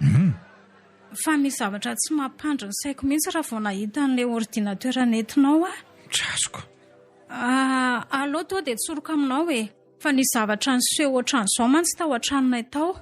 Fa misy zavatra tsy mampandry ny saiko mihitsy raha vao nahita an'ilay ordinateur nentinao aho. Tsy azoko. Ah, aleo tonga dia tsoriko aminao e! Fa nisy zavatra niseho ohatran'izao mantsy tao an-tranonay tao.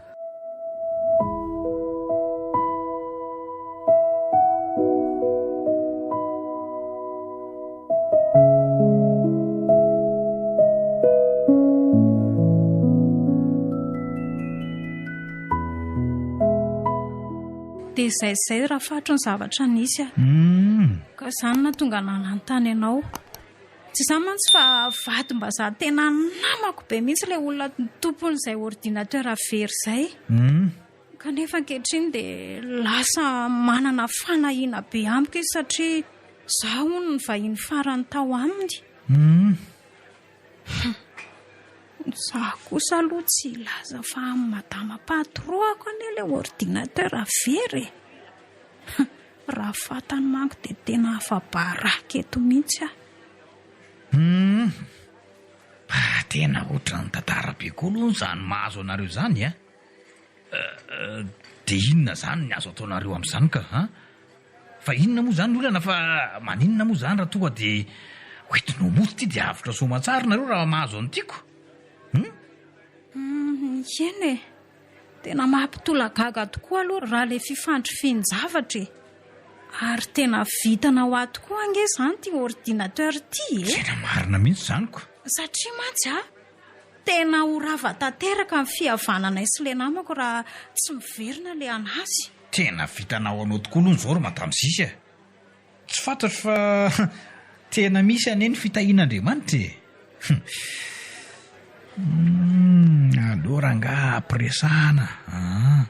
Dia izay izay rafatro ny zavatra nisy a. Ka izany no nahatonga anah nanontany anao. Tsy izany mantsy fa vadim-bazaha tena namako be mihitsy ilay olona tompon'izay ordinateur very izay. Kanefa ankehitriny dia lasa manana fanahiana be amiko izy satria izaho hono ny vahiny farany tao aminy. Izaho kosa aloha tsy hilaza fa amin'i madama patron-ko anie ilay ordinateur very e. Raha fantany manko dia tena afa-baraka eto mihitsy aho. Humm! Fa tena ohatran'ny tantara be koa aloha izany mahazo anareo izany a! Dia inona izany ny azo ataonareo amin'izany ka an? Fa inona moa izany ny olana fa maninona moa izany raha tonga dia hoentinao mody ity dia avotra soamantsara nareo raha mahazo an'ity ko? Humm! Humm! Eny e! Tena mampitolagaga tokoa aloha raha ilay fifandrifian-javatra e! Ary tena vitanao ahy tokoa ange izany ity ordinateur ity e! Tena marina mihitsy izany ko! Satria mantsy a, tena ho rava tanteraka ny fihavananay sy ilay namako raha tsy miverina ilay an'azy. Tena vitanao anao tokoa aloha izao ry madame Zisy a! Tsy fantatro fa tena misy anie ny fitahian'Andriamanitra e! Humm, aleo rangaha ampiresahana an!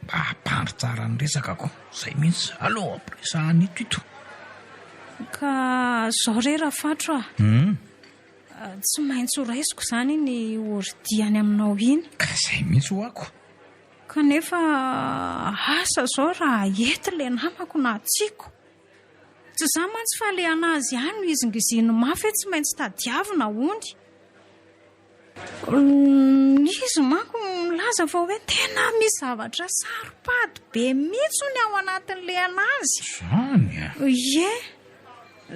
Mba hampandry tsara ny resaka ko! Zay mihitsy, aleo ampiresahana ito ito! Ka zao re Rafatro a! Humm. Tsy maintsy ho raisiko izany iny ordi any aminao iny. Ka zay mihitsy ho'ako! Kanefa asa zao raha hety le namako na tsiako. Tsy za mantsy fa le anazy ihany no hizingiziny mafy hoe tsy maintsy tadiavina hony. Izy manko milaza fa hoe tena misy zavatra saro-pady be mihitsy hony ao anatin'le anazy. Zany a! Ie.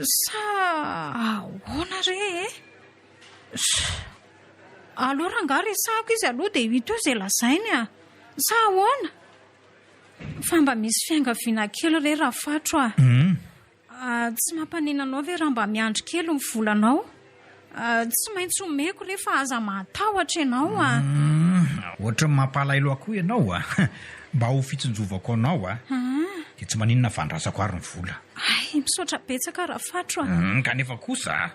Sa ahoana re e? Aleo rangahy resahako izy aloha dia hita eo izay lazainy a! Sa ahoana? Fa mba misy fiangaviana kely re Rafatro a! Tsy mampanina anao ve raha mba miandry kely ny volanao? Tsy maintsy omeko re fa aza matahotra ianao a! Ohatran'ny mampalahelo ahy koa ianao a! Mba ho fitsinjovako anao a! Dia tsy maninona fa andrasako ary ny vola. Hay, misaotra betsaka Rafatro a! Kanefa kosa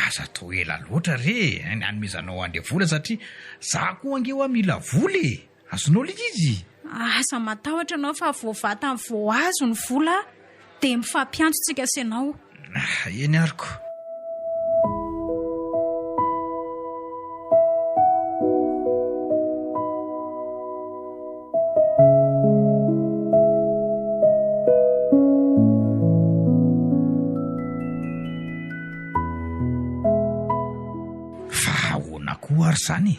Aza atao ela loatra re ny hanomezanao an'ilay vola satria za koa ange hoa mila vola e! Azonao ilay izy? Aza matahotra ianao fa vao vatany vao azo ny vola. Dia mifampiantso tsika sy ianao. Eny ary ko. Fa ahoana koa ary izany e?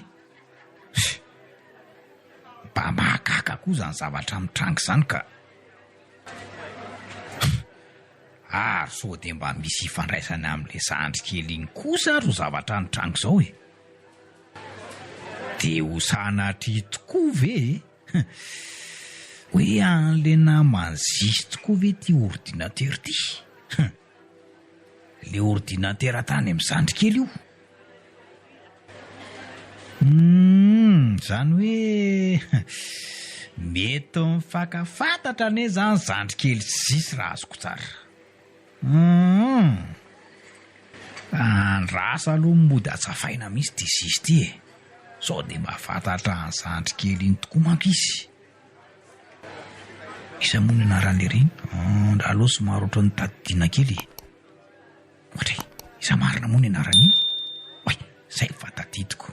Mba mahagaga koa izany zavatra mitranga izany ka. Ary sao dia mba misy ifandraisany amin'ilay zandry kely iny kosa ary izao zavatra nitranga izao e? Dia ho sanatria tokoa ve e? Hoe an'ilay naman'i Zisy tokoa ve ity ordinateur ity? Ilay ordinateur tany amin'ny zandry kely io. Humm, izany hoe mety mifankafantatra anie izany zandry kely sy Zisy raha azoko tsara. Humm, andraso aloha mody hatsafaina mihitsy ity Zisy ity e. Sao dia mahafantatra an'i zandry kely iny tokoa manko izy. Iza moa ny anaran'ilay reny? Ndra aloha somary ohatran'ny tadidiana kely e. Ohatra e, iza marina moa ny anaran'iny? Oay, zay fa tadidiko.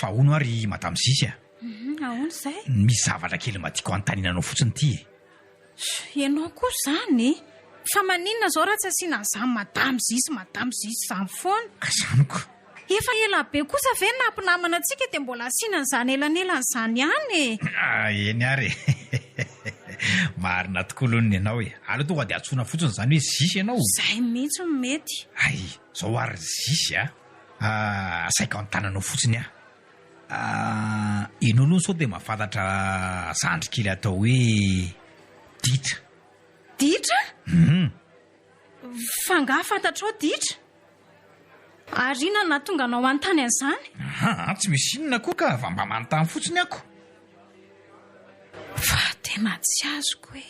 Fa hono ary Madame Zizy a. Mhm, ahoana izay? Misy zavatra kely mba tiako hanontaniana anao fotsiny ity e. Ianao koa izany e! Fa maninona izao raha tsy asiana an'izany Madame Zizy Madame Zizy izany foana? Ka izany ko! Efa ela be kosa ve ny nampinamana antsika dia mbola asiana an'izany elanelana izany ihany e! Eny ary e! Marina tokoa aloha ny anao e! Aleo tonga dia antsoina fotsiny izany hoe Zizy ianao. Izay mihitsy no mety. Hay, izao ary Zizy a! Asaiko an-tananao fotsiny aho. Ianao aloha sao dia mahafantatra zandry kely atao hoe Ditra? Ditra? Hum. Fa angaha fantatrao Ditra? Ary inona no nahatonga anao hanontany an'izany? Aa, tsy misy inona koa ka, fa mba manontany fotsiny ako. Fa tena tsy azoko hoe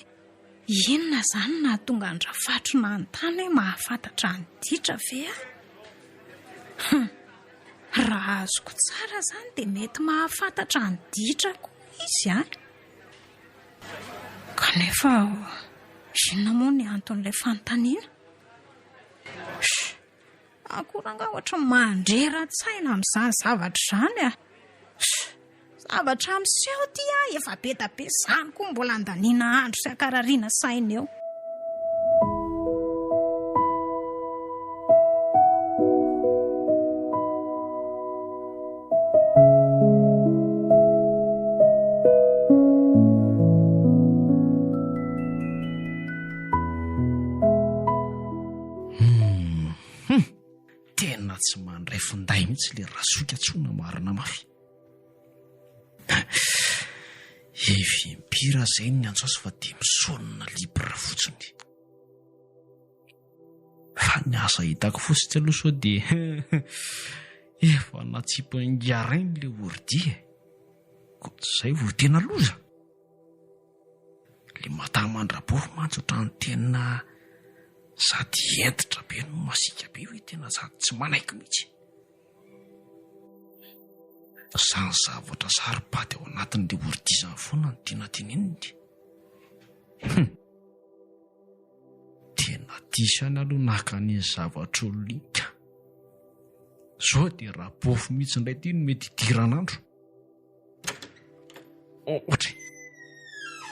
inona izany no nahatonga an-dRafatro nanontany hoe mahafantatra an'i Ditra ve aho? Hum. Raha azoko tsara izany dia mety mahafantatra an'i Ditra koa izy an! Kanefa inona moa ny anton'ilay fanontaniana? Humm! Akory angaha ohatran'ny mandrera-tsaina amin'izany zavatra izany a! Humm! Zavatra miseho ity a, efa be da be izany koa mbola andaniana andro sy ankarariana saina eo. Hum! Tena tsy mandray finday mihitsy le razoky antsoina marina mafy. Efa impiry aho izay no niantso azy fa dia misonona libre fotsiny. Fa ny asa hitako fotsiny aloha sao dia efa natsipin'i le ordi e. Koa izay vao tena loza. Le madama Andrabofy mantsy ohatran'ny tena sady hentitra be no masiaka be hoe tena sady tsy manaiky mihitsy. Izany zavatra saro-pady ao anatin'ilay ordi izany foana no tiana teneniny. Hum. Tena diso ihany aloha naka an'iny zavatr'olona iny ka. Zao dia Rabofy mihitsy indray ity no mety hidiran'andro. Ohatra e.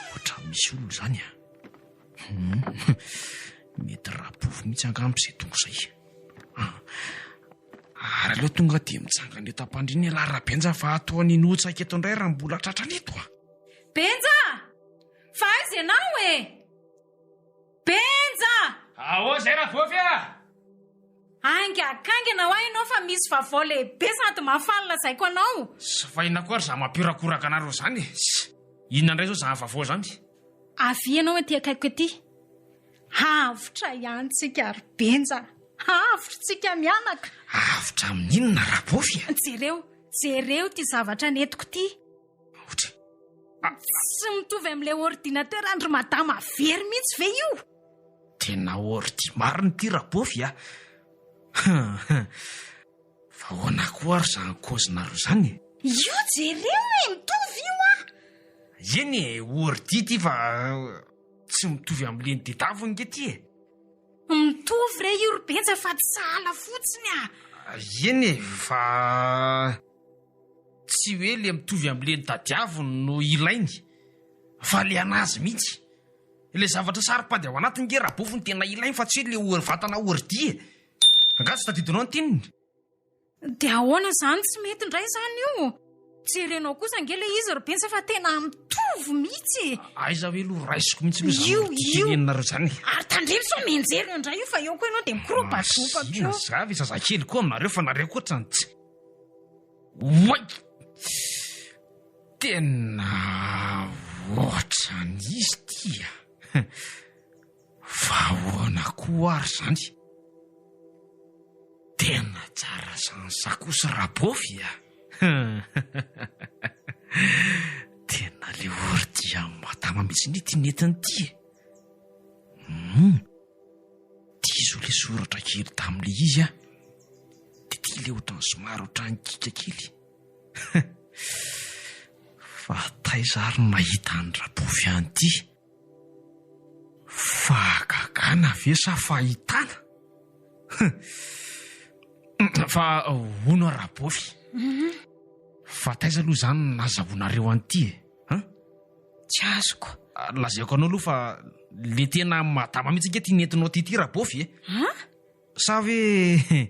Ohatra misy olona izany a. Hmm. Mety Rabofy mihitsy angamba izay tonga izay. Ah. Ary aleo tonga dia mitsangana eto am-pandriana ialahy Rabenja fa ataony hinotsaka eto indray raha mbola tratrany eto a. Benja! Fa aiza ianao e? Benja! Ahoana izay Rabofy a? Haingakaingana hoa ianao fa misy vaovao lehibe sady mahafaly lazaiko anao. Tsy fa inona koa ary izany mampiorakoraka anareo izany e? Inona indray izao izany vaovao izany? Avia ianao aty akaikiko aty. Avotra ihany tsika ry Benja a! Avotra tsika mianaka! Avotra amin'inona Rabofy a? Jereo, jereo ity zavatra nentiko ity. Avotra e! Tsy mitovy amin'ilay ordinateur an-dry madama very mihitsy ve io? Tena ordi marina ity Rabofy a! Fa ahoana koa ary izany kaozinareo izany e? Io jereo e! Mitovy io a! Eny e, ordi ity fa. Tsy mitovy amin'ilay nodedaviny nge ty e! Mitovy re io ry Benja fa tsy sahala fotsiny a! Eny e, fa tsy hoe le mitovy amin'ilay notadiaviny no ilainy fa le anazy mihitsy. Ilay zavatra saro-pady ao anatiny nge Rabofy no tena ilainy fa tsy hoe le vatana ordi e! Angaha tsy tadidinao ny teniny? Dia ahoana izany tsy mety indray izany io? Jerenao kosa ange ilay izy ry Benja fa tena mitovy mihitsy e! Aiza hoe aloha raisiko mihitsy aloha izany Io, ordi io. teneninareo izany e! Ary tandremo sao mianjera eo indray io fa eo koa ianao dia mikoropatropaka Masina eo. za ve zazakely koa aminareo fa nareo koa ohatrany tsy Oay! Tena ohatran'izy ity a! Fa ahoana koa ary izany? Tena tsara sansa kosa Rabofy a! Tena le ordi an'i madama mihitsy anie ity nentiny ity e! Hum! Ity izao le soratra kely tamin'ilay izy a! Dia ity le ohatran'ny somary ohatran'ny kika kely. Fa taiza ary no nahita an'i Rabofy an'ity? Fahagagana ve sa fahitana? Fa hono aho Rabofy. Mhm. Fa taiza aloha izany no nazahoanareo an'ity e? Hein? Tsy azoko. Ah, lazaiko anao aloha fa le tena madama mihitsy ange ty nentinao ty ty Rabofy e. Hein? Sa hoe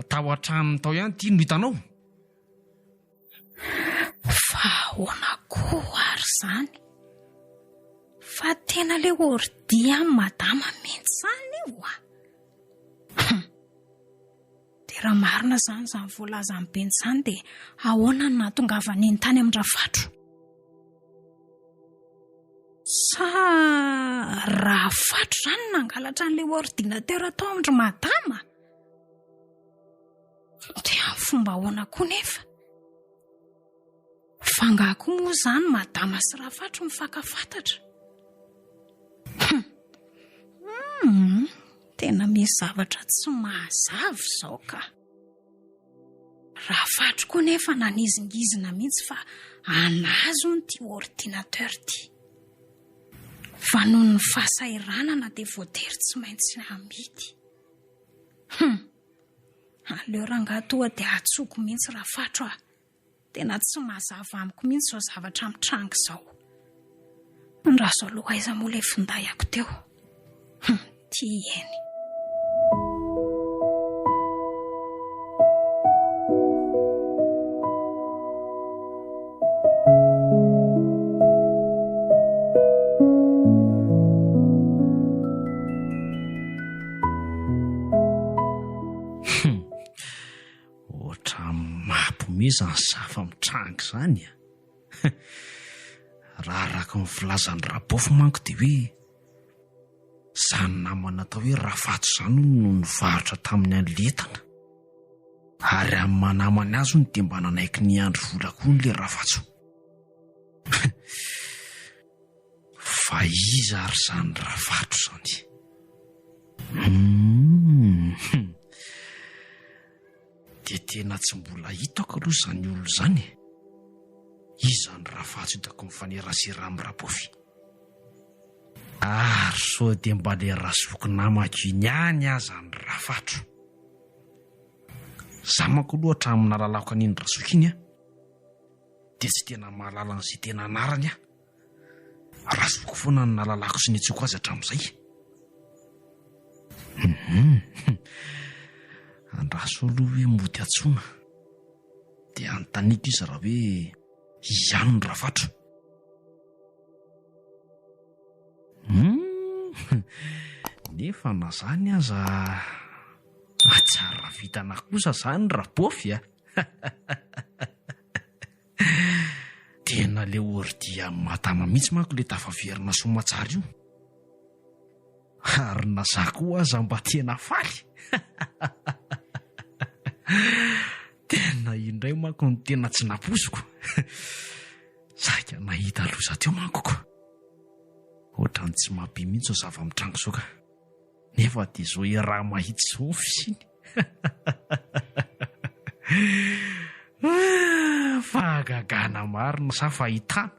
tao an-tranony tao ihany ty no hitanao? Fa ahoana koa ary izany? Fa tena le ordi an'i madama mihitsy izany io a! Hum! Dia raha marina izany izany voalazan'i Benja izany dia ahoana no nahatongavan'iny tany amin-dRafatro? Sa Rafatro izany no nangalatra an'ilay ordinateur tao amin-dry madama? Dia amin'ny fomba ahoana koa nefa? Fa angaha koa moa izany madama sy Rafatro mifankafantatra? Hum! Hum! Tena misy zavatra tsy mahazava izao ka. Rafatro koa nefa nanizingizina mihitsy fa anazy hono ity ordinateur ity. Fa noho ny fahasahiranana dia voatery tsy maintsy namidy. Hum! Aleo rangahy tonga dia atsoko mihitsy Rafatro a! Tena tsy mazava amiko mihitsy izao zavatra mitranga izao. Andraso aloha aiza moa ilay finday-ako teo? Hum, ty eny. Ohatran'ny mampime izany zava-mitranga izany a! Raha araka ny filazan'i Rabofy manko dia hoe izany namana atao hoe Rafato izany hono no nivarotra taminy an'ilay entana. Ary amin'ny maha namany azy hono dia mba nanaiky niandry vola koa hono ilay Rafatso. Fa iza ary izany Rafatro izany? Humm. Dia tena tsy mbola hitako aloha izany olona izany e. Iza ny Rafatso hitako mifanerasera amin'i Rabofy? Ary sao dia mba ilay Razoky namako iny ihany aza ny Rafatro? Za manko aloha hatramin'ny nahalalako an'iny Razoky iny an, dia tsy tena mahalala an'izay tena anarany aho. Razoky foana no nahalalako sy niantsoako azy hatramin'izay. Hum, andraso aloha hoe mody antsoina. Dia anontaniako izy raha hoe iza ihany no Rafatro. Hum, nefa na zany aza tsara vintana kosa zany Rabofy a. Tena le ordi an'i madama mihitsy manko le tafaverina soamatsara io. Ary na za koa aza mba tena faly. Tena indray manko no tena tsy nampoiziko. Saika nahita loza teo manko ko. Ohatran'ny tsy mampino mihitsy izao zava-mitranga izao ka. Nefa dia izao iaraha-mahita izao ny fisiany. Fahagagana marina sa fahitana?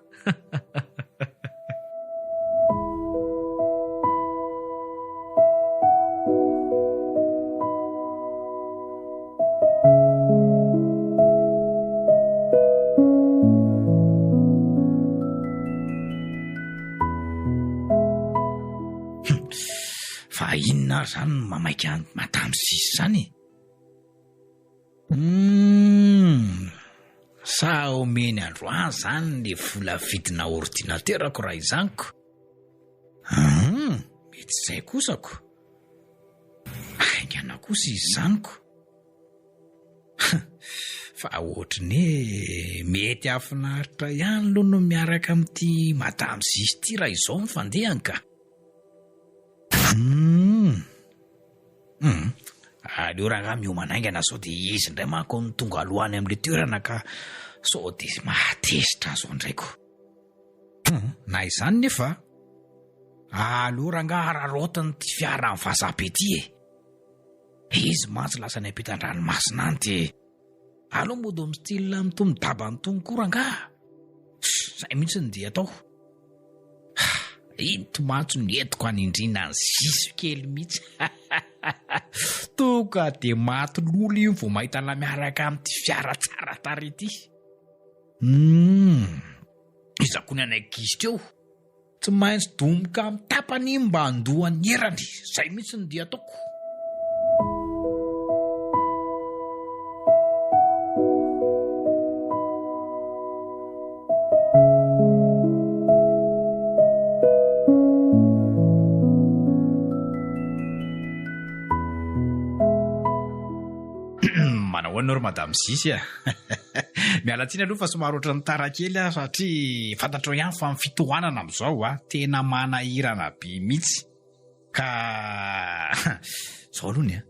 Fa inona ary izany no mamaika an'i Madame Zizy izany e? Humm! Sa omeny androany izany le vola vidina ordinateur-ko raha izany ko? Humm! Mety izay kosa ko! Haingana kosa izy izany ko! Fa ohatry ny hoe mety hahafinaritra ihany aloha no miaraka amin'ity Madame Zizy ity raha izao ny fandehany ka! Humm! Humm! Aleo rangahy miomana haingana sao dia izy indray manko no tonga aloha any amin'ilay toerana ka sao dia mahatezitra azy ao indray ko. Humm! Na izany nefa, aleo rangahy araraotin'ity fiaran'ny vazaha be ity e! Izy mantsy lasa any ampitan-dranomasina any dia aleo mody mi-style amin'itony midaba an'itony koa rangahy. Izay mihitsy no dia atao. Inty mantsy no entiko hanindriana ny zizo kely mihitsy. Tonga dia maty lolo iny vao mahita anà miaraka amin'ity fiara tsara tarehy ity. Hmm. Iza koa ny anay gisitra eo? Tsy maintsy domoka amin'ny tapany iny mba handoa ny erany. Izay mihitsy no dia ataoko. Manahoana ry madame Sisy a? Miala tsiny aloha fa somary ohatran'ny tara kely aho satria fantatrao ihany fa ny fitohanana amin'izao a tena manahirana be mihitsy. Ka zao aloha ny a.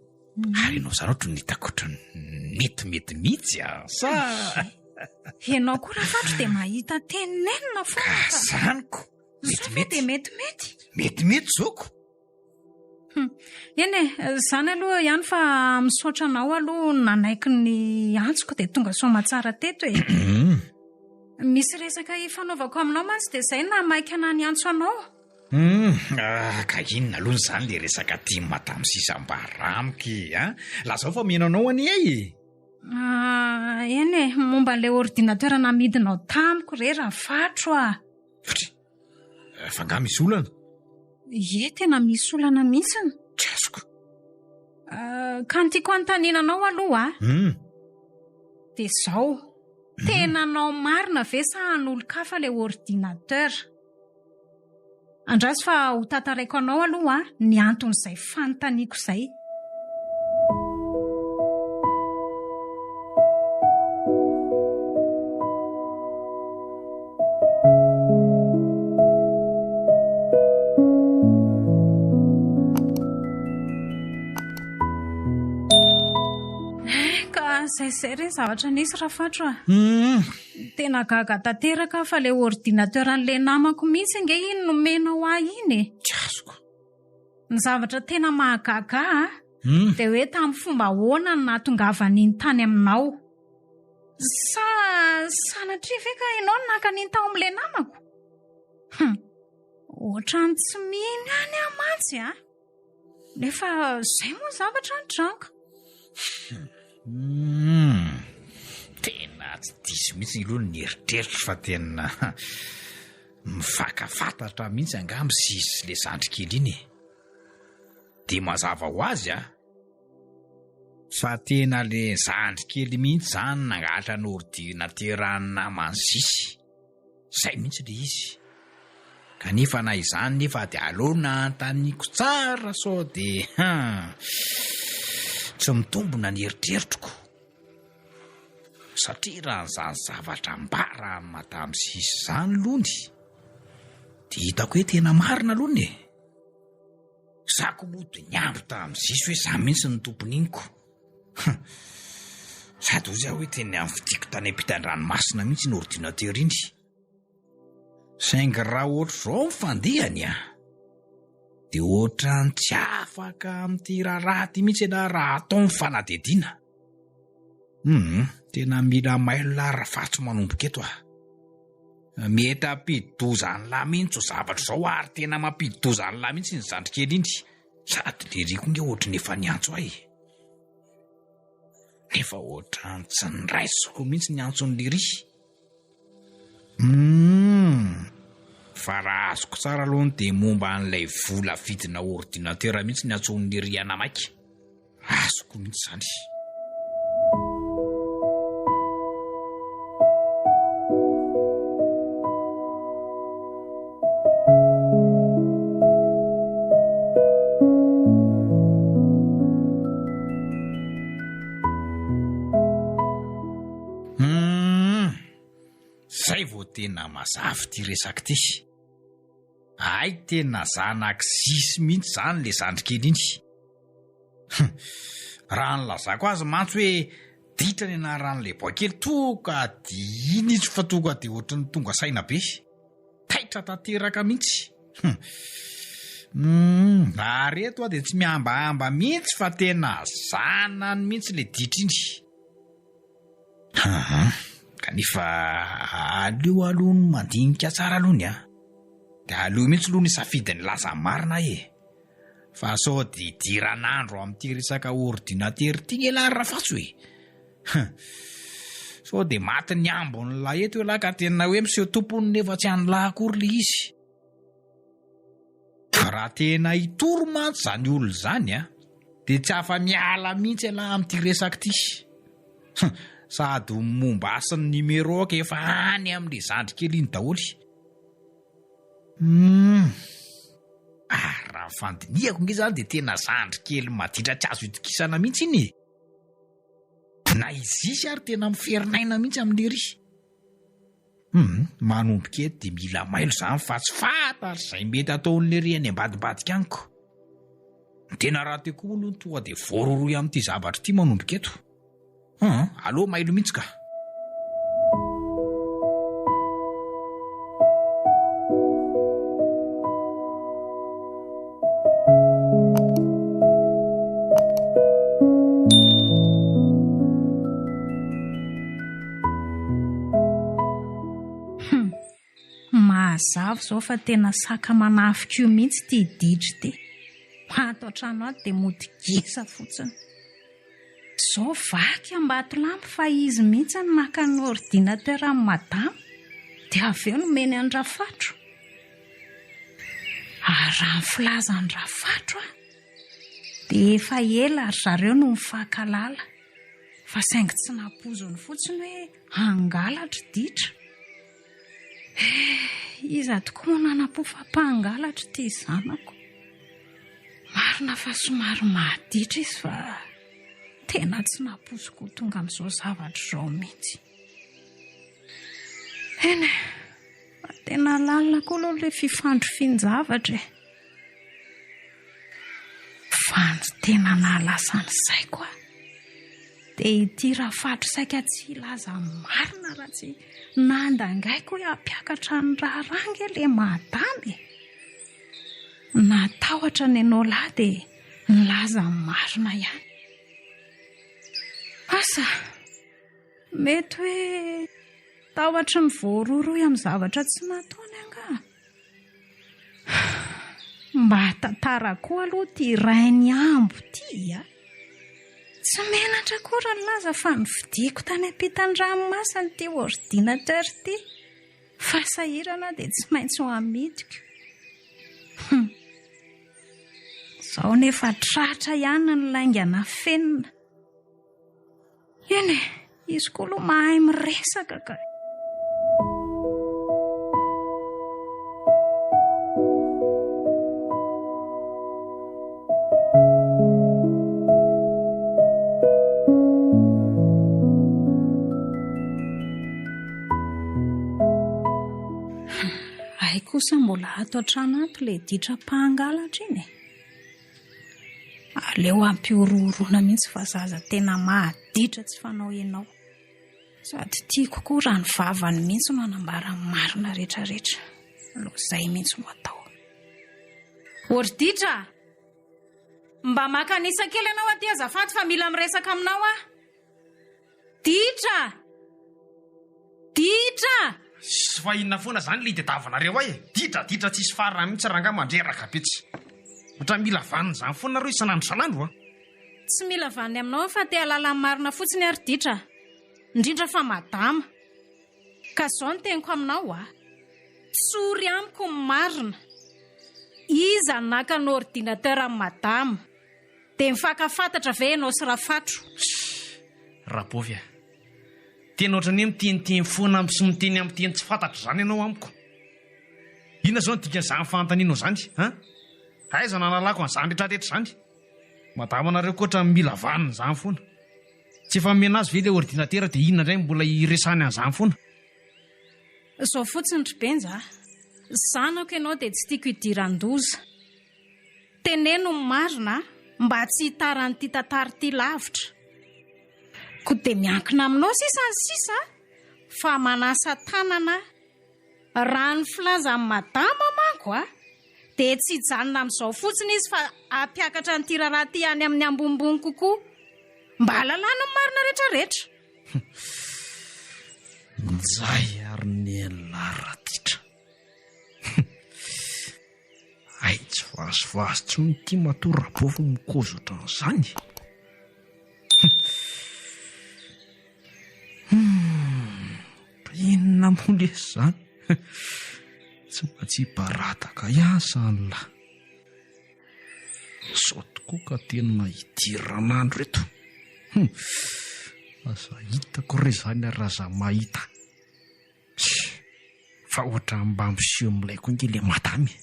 Ary ianao zany ohatran'ny hitako ohatran'ny metimety mihitsy a. Sa Ianao koa Rafatro dia mahita tenenina foana ka. Zany ko. Metimety. Dia metimety. Metimety zao ko. Eny e, izany aloha ihany fa misaotra anao aloha nanaiky ny antsoko dia tonga soamatsara teto e. Misy resaka hifanaovako aminao mantsy dia izay nahamaika anà niantso anao. Hum, ah, ka inona aloha izany le resaka ty madame sisambara amiko e, an? Lazao fa mino anao anie e! Ah, eny e, momba an'ilay ordinateur namidinao tamiko re Rafatro a! Fotry, eh, fa angaha misy olana? Ie, tena misy olana mihitsiny. Tsy azoko. Ah, ka ny tiako hanontaniana anao aloha a. Hum. Dia izao, tena anao marina ve sa an'olon-kafa ilay ordinateur? Andraso fa ho tantaraiko anao aloha ny anton'izay fanontaniako izay. Ka izay izay re ny zavatra nisy Rafatro a. Tena gaga tanteraka aho fa ilay ordinateur an'ilay namako mihitsy ange iny nomenao ahy iny e. Tsy azoko. Ny zavatra tena mahagaga ahy dia hoe tamin'ny fomba ahoana no nahatongavan'iny tany aminao. Sa sanatria ve ka ianao no naka an'iny tao amin'ilay namako? Hum, ohatran'ny tsy mino ihany aho mantsy a. Nefa izay moa ny zavatra nitranga. Hum, tena tsy diso mihitsy aloha ny eritreritro fa tena mifankafantatra mihitsy angamba izy sy le zandry kely iny e. Dia mazava ho azy a, fa tena le zandry kely mihitsy izany nangalatra ny ordinateran'ny naman'i Sisy. Zay mihitsy le izy. Kanefa na izany nefa dia aleo nanontaniako tsara sao dia han tsy mitombina ny eritreritroko. Satria raha izany zavatra ambara an'i Madame Sisy izany lony dia hitako hoe tena marina lony e. Za ko moa dia nihambo tamin'i Sisy hoe za mihitsy no tompon'iny ko. Sady hoy aho hoe tena nividiako tany ampitan-dranomasina mihitsy iny ordinateur iny. Saingy raha ohatr'izao ny fandehany a, dia ohatran'ny tsy afaka amin'ity raharaha ity mihitsy ianao raha atao ny fanadihadiana. Hum, tena mila mailo lahy raha tsy manomboka eto aho. Mety hampidi-doza an'lah mihitsy izao zavatra izao ary tena mampidi-doza an'lah mihitsy iny zandrikely iny. Sady lery koa nge ohatry ny efa niantso ahy e. Nefa ohatran'ny tsy niraisiko mihitsy ny antson'i Lery. Humm. Fa raha azoko tsara aloha dia momba an'ilay vola vidina ordinateur mihitsy ny antsoin'i Riana maika. Azoko mihitsy izany. Hum, zay vao tena mazava ity resaka ity. Hay tena zanak'i Zisy mihitsy izany le zandrikely iny. Hum, raha nilazako azy mantsy hoe ditra ny anaran'ilay boay kely tonga dia iny izy fa tonga dia ohatran'ny tonga saina be. Taitra tanteraka mihitsy. Hum. Hum, ary eto aho dia tsy mihambahamba mihitsy fa tena zanany mihitsy le ditra iny. Hum, kanefa aleo aloha ny mandinika tsara aloha ny a. Dia aleo mihitsy aloha ny safidy ny laza marina e. Fa sao dia idiran'andro amin'ity resaka ordinateur ity nge lahy Rafatso e. Hum. Sao dia maty ny ambon'ny lahy eto ialahy ka tena hoe miseho tompony nefa tsy an'ny lahy akory le izy. Raha tena hitory mantsy izany olona izany a, dia tsy afa-miala mihitsy ialahy amin'ity resaka ity. Hum. Sady ny momba sy ny numéro ka efa any amin'ilay zandry kely iny daholo. Humm. Ary raha ny fandinihako nge zany dia tena zandry kely maditra tsy azo itokisana mihitsy iny e. Na i Zisy ary tena miferinaina mihitsy amin'lery. Humm, manomboka eto dia mila mailo zany fa tsy fantatra izay mety ataon'lery any ambadimbadika any ko. Ny tena rahateo koa aloha tonga dia voarohirohy amin'ity zavatra ity manomboka eto. Hum, aleo mailo mihitsy ka. Hum, mazava izao fa tena saka manafika io mihitsy ity ditra ity. Ato an-trano ato dia mody gisa fotsiny. Zao vaky Ambatolampy fa izy mihitsy no naka ny ordinateur an'i madama dia avy eo nomeny an'i Rafatro. Ary raha ny filazan'i Rafatro aho dia efa ela ry zareo no nifankalala fa saingy tsy nampoiziny fotsiny hoe hangalatra ditra. Eh, iza tokoa moa nanam-po fa mpangalatra ity zanako. Marina fa somary mahaditra izy fa tena tsy nampoiziko ho tonga amin'izao zavatra izao mihitsy. Eny e, fa tena lalina koa aloha ilay fifandrifian-javatra e. Fa ny tena nahalasa ny saiko aho dia ity Rafatro saika tsy hilaza ny marina raha tsy nandangaiko hoe hampiakatra ny raharaha ange ilay madama e. Natahotra ny anao lahy dia nilaza ny marina ihany. Asa, mety hoe tahotry ny voarohirohy amin'ny zavatra tsy nataony angaha? Mba tantara koa aloha ity Rainiambo ity a! Tsy menatra akory nilaza fa novidiako tany ampitan-dranomasina ity ordinateur ity. Fa sahirana aho dia tsy maintsy ho amidiko. Hum. Izao nefa tratra ihany ny lainga nafenina. Eny e, izy koa aloha mahay miresaka ka. Hay kosa mbola ato an-trano ato ilay ditra mpangalatra iny e. Aleo ampihorohoroana mihitsy fa zaza tena mahaditra tsy fanao ianao. Sady tiako koa raha ny vavany mihitsy no hanambara ny marina rehetrarehetra. Aleo izay mihitsy no atao. Ory ditra! Mba maka an'isa kely ianao aty azafady fa mila miresaka aminao aho. Ditra! Ditra! Ssss fa inona foana zany le itadiavanareo ahy e? Ditra ditra tsisy farany mihitsy rangaha mandreraka be tsy. Ohatran'ny mila vaniny zany foana nareo isan'andro isan'andro a! Tsy mila vaniny aminao aho fa te hahalala ny marina fotsiny aho ry Ditra a! Indrindra fa madama. Ka zao ny teniko aminao a! Tsory amiko ny marina. Iza no naka ny ordinateur an'i madama? Dia mifankafantatra ve ianao sy Rafatro? Ssss! Rabovy a! Tena ohatran'ny hoe miteniteny foana sy miteny amin'ny teny tsy fantatro izany ianao amiko. Inona izao no dikan'izany fanontanianao izany an? Aiza no hanalako an'izany rehetrarehetra izany? Madama nareo koa ohatran'ny mila vanona izany foana. Tsy efa nomena azy ve ilay ordinatera dia inona indray no mbola hiresahany an'izany foana? Izao fotsiny ry Benja a! Zanako ianao dia tsy tiako hidiran-doza. Teneno ny marina mba tsy hitaran'ity tantara ity lavitra. Koa dia miankina aminao sisa ny sisa fa manasa tanana aho. Raha ny filazan'i madama manko a, dia tsy hijanona amin'izao fotsiny izy fa hampiakatra an'ity raharaha ity any amin'ny ambonimbony kokoa. Mba hahalalana ny marina rehetrarehetra. Njay ary nen'lah ratitra. Hay tsy vazivazy tsony ity matoa rabofo mikozy otran'izany. Humm, ka inona moa lesy izany? Tsy mba tsy hibaradaka ihany izany lah. Izao tokoa ka tena hidiran'andro eto. Hum, aza hitako re izany ary aza mahita. Fa ohatran'ny mba miseho milay koa ange ilay madama e.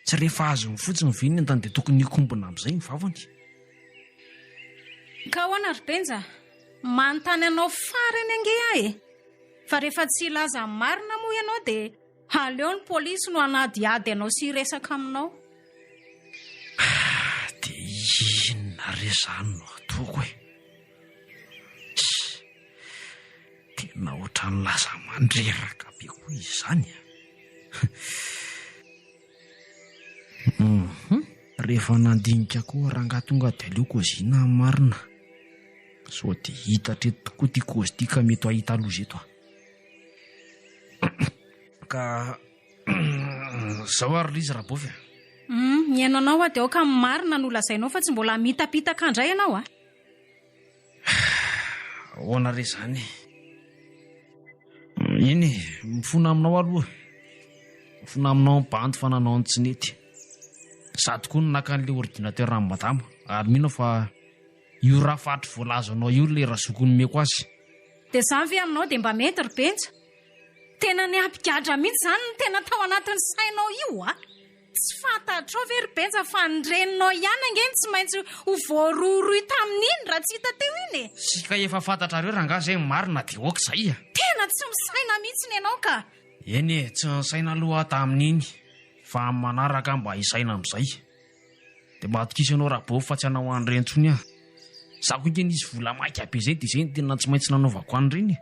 Tsy rehefa azony fotsiny ve ny entany dia tokony hikombona amin'izay ny vavany? Ka ahoana ry Benja? Manontany anao farany ange aho e! Fa rehefa tsy hilaza ny marina moa ianao dia aleo ny polisy no hanadihady anao sy hiresaka aminao. Dia inona re izany no ataoko e? Tssy! Tena ohatran'ny lasa mandreraka be koa izy izany a! Hum, rehefa nandinika koa rangahy tonga dia aleo kôzina ny marina. Sao dia hita hatreto tokoa ity kôzy ity ka mety hahita loza eto aho. Ka izao ary ilay izy Rabofy a. Hum, mihaino anao aho dia aoka ny marina no lazainao fa tsy mbola hamitapitaka indray ianao a. Ahoana re izany e? Eny e, mifona aminao aloha. Mifona aminao ny bandy fa nanao ny tsy nety. Izaho tokoa no naka an'ilay ordinateur an'i madama ary mino aho fa io rafatry voalazanao io ilay razoky nomeko azy. Dia izany ve aminao dia mba mety ry Benja? Tena ny hampigadra mihitsy izany no tena tao anatin'ny sainao io a! Tsy fantatrao ve ry Benja fa ny reninao ihany ange no tsy maintsy ho voarohirohy tamin'iny raha tsy hita teo iny e! Sika efa fantatrareo rangahy zay ny marina de ok zay a! Tena tsy misaina mihitsiny ianao ka! Eny e, tsy nisaina aloha aho tamin'iny fa amin'ny manaraka aho mba hisaina amin'izay. Dia matokisa ianao Rabôfy fa tsy hanao an'ireny intsony aho. Za koa ange nisy vola maika be zay dia zay no tena tsy maintsy nanaovako an'ireny e.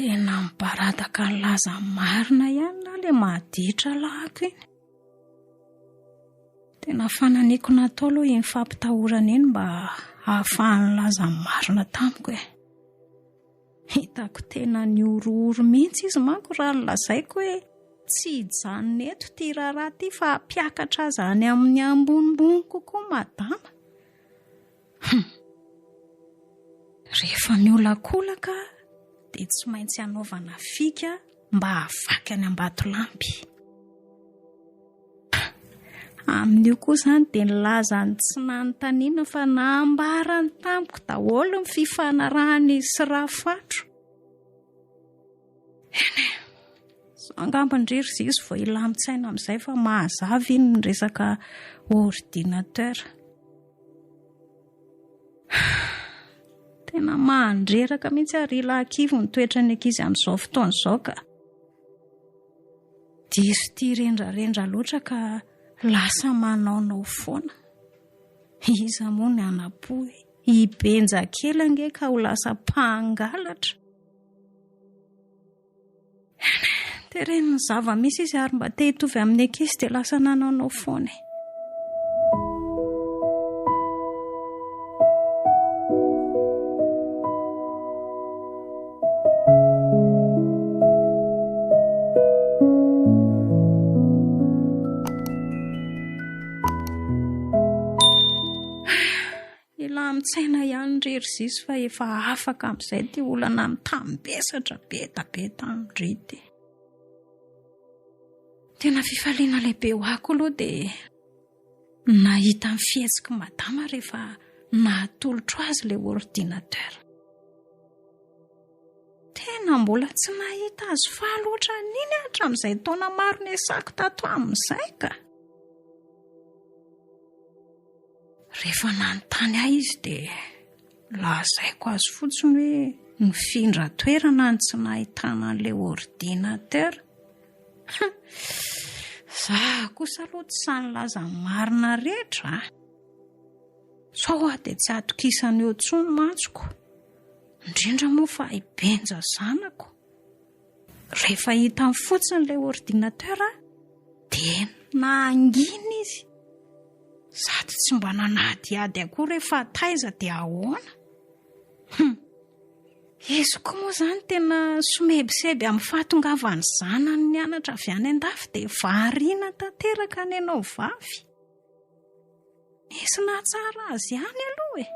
Tena mibaradaka nilaza ny marina ihany na le maditra lahako iny. Tena fananiko natao aloha iny fampitahorana iny mba hahafahany nilaza ny marina tamiko e. Hitako tena nihorohoro mihitsy izy manko raha nolazaiko hoe tsy hijanona eto ity raharaha ity fa hampiakatra azy any amin'ny ambonimbony kokoa madama. Hum. Rehefa miolakolaka dia tsy maintsy hanaovana fika mba hahavaky any Ambatolampy. Amin'io koa izany dia nilazany tsy nanontaniana fa nambarany tamiko daholo ny fifanarahan'izy sy Rafatro. Eny e, izao angamba ndry ry Zizo vao hilamin-tsaina amin'izay fa mahazava iny ny resaka ordinateur. Tena mandreraka mihitsy ary ilakivy ny toetran'ny ankizy amin'izao fotoana izao ka. Diso tia rendrarendra loatra ka lasa manaonao foana. Iza moa ny hanam-po e? I Benja kely ange ka ho lasa mpangalatra. Teren'ny zava-misy izy ary mba te hitovy amin'ny ankizy dia lasa nanaonao foana e. Milamin-tsaina ihany ry ry Zizy fa efa afaka amin'izay ity olana mitambesatra be da be tamin-dry ity. Tena fifaliana lehibe ho ahy koa aloha dia nahita ny fihetsik'i madama rehefa nahatolotro azy ilay ordinateur. Tena mbola tsy nahita azy faly ohatran'iny aho hatramin'izay taona maro niasako tato aminy izay ka. Rehefa nanontany ahy izy dia lazaiko azy fotsiny hoe nifindra toerana ny tsy nahitana an'ilay ordinateur. Za kosa aloha tsy sahy nilaza ny marina rehetra a. Sao aho dia tsy atokisana eo intsony mantsy ko. Indrindra moa fa i Benja zanako. Rehefa hitany fotsiny ilay ordinateur dia nangina izy. Sady tsy mba nanadihady akory hoe fa taiza dia ahoana. Hum. Izy koa moa izany tena somebiseby amin'ny fahatongavan'ny zanany nianatra avy any an-dafy dia variana tanteraka ny anao vavy. Nisy nahatsara azy ihany aloha e.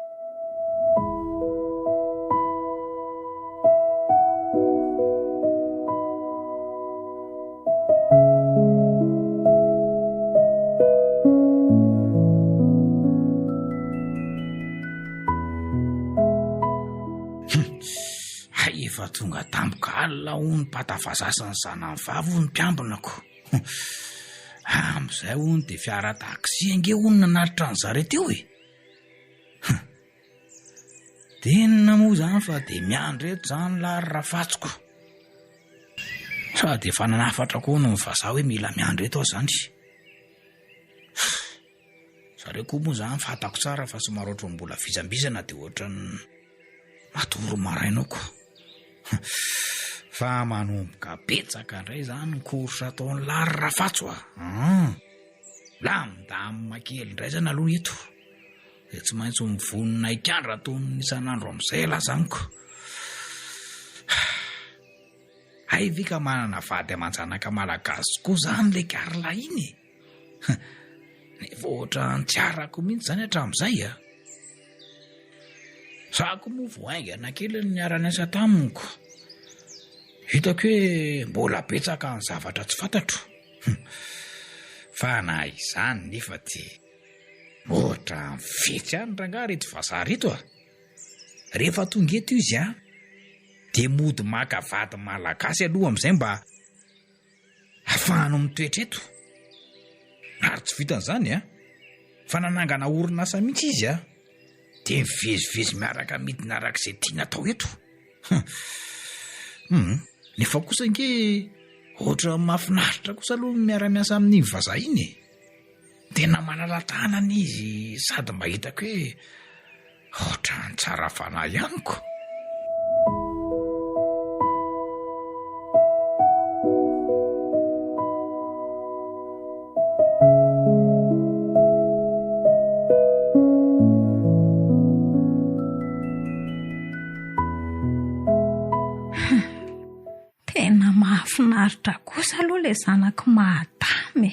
Hay efa tonga tampoka alina hono pata vazaha sy ny zanany vavy hono mpiambina ko. Amin'izay hono dia fiara taxi ange hono nanatitra an zareo teo e. Dia inona moa izany fa dia miandry eto izany lahy ry rafatsiko. Sady efa nanafatra koa hono ny vazaha hoe mila miandry eto aho izany. Zareo koa moa izany fantako tsara fa somary ohatran'ny mbola vizambizana dia ohatran'ny matory maraina ao ko. Fa manomboka betsaka indray izany ny course ataon'i Lary Rafatso a. Hum. Lamindamina kely indray izany aloha eto. Dia tsy maintsy mivonona hikandra toy ny isan'andro amin'izay ialahy izany ko. Hay ve ka manana vady aman-janaka malagasy koa izany ilay Carla iny e? Nefa ohatran'ny tsy arako mihitsy izany hatramin'izay a. Za koa moa vao haingana kely ny niara-niasa taminy ko. Hitako hoe mbola betsaka ny zavatra tsy fantatro. Fa na izany nefa dia ohatran'ny fetsy ihany rangahy ireto vazaha ireto a. Rehefa tonga eto izy a, dia mody maka vady malagasy aloha amin'izay mba Afahano mitoetra eto. Ary tsy vitan'izany a, fa nanangana orinasa mihitsy izy a, dia mivezivezy miaraka midina araka izay tiany atao eto. Hum, nefa kosa ange ohatran'ny mahafinaritra kosa aloha ny miara-miasa amin'iny vazaha iny e. Tena malala-tanana izy sady mba hitako hoe ohatran'ny tsara fanahy ihany ko. Tena mahafinaritra kosa aloha ilay zanak'i Madama e.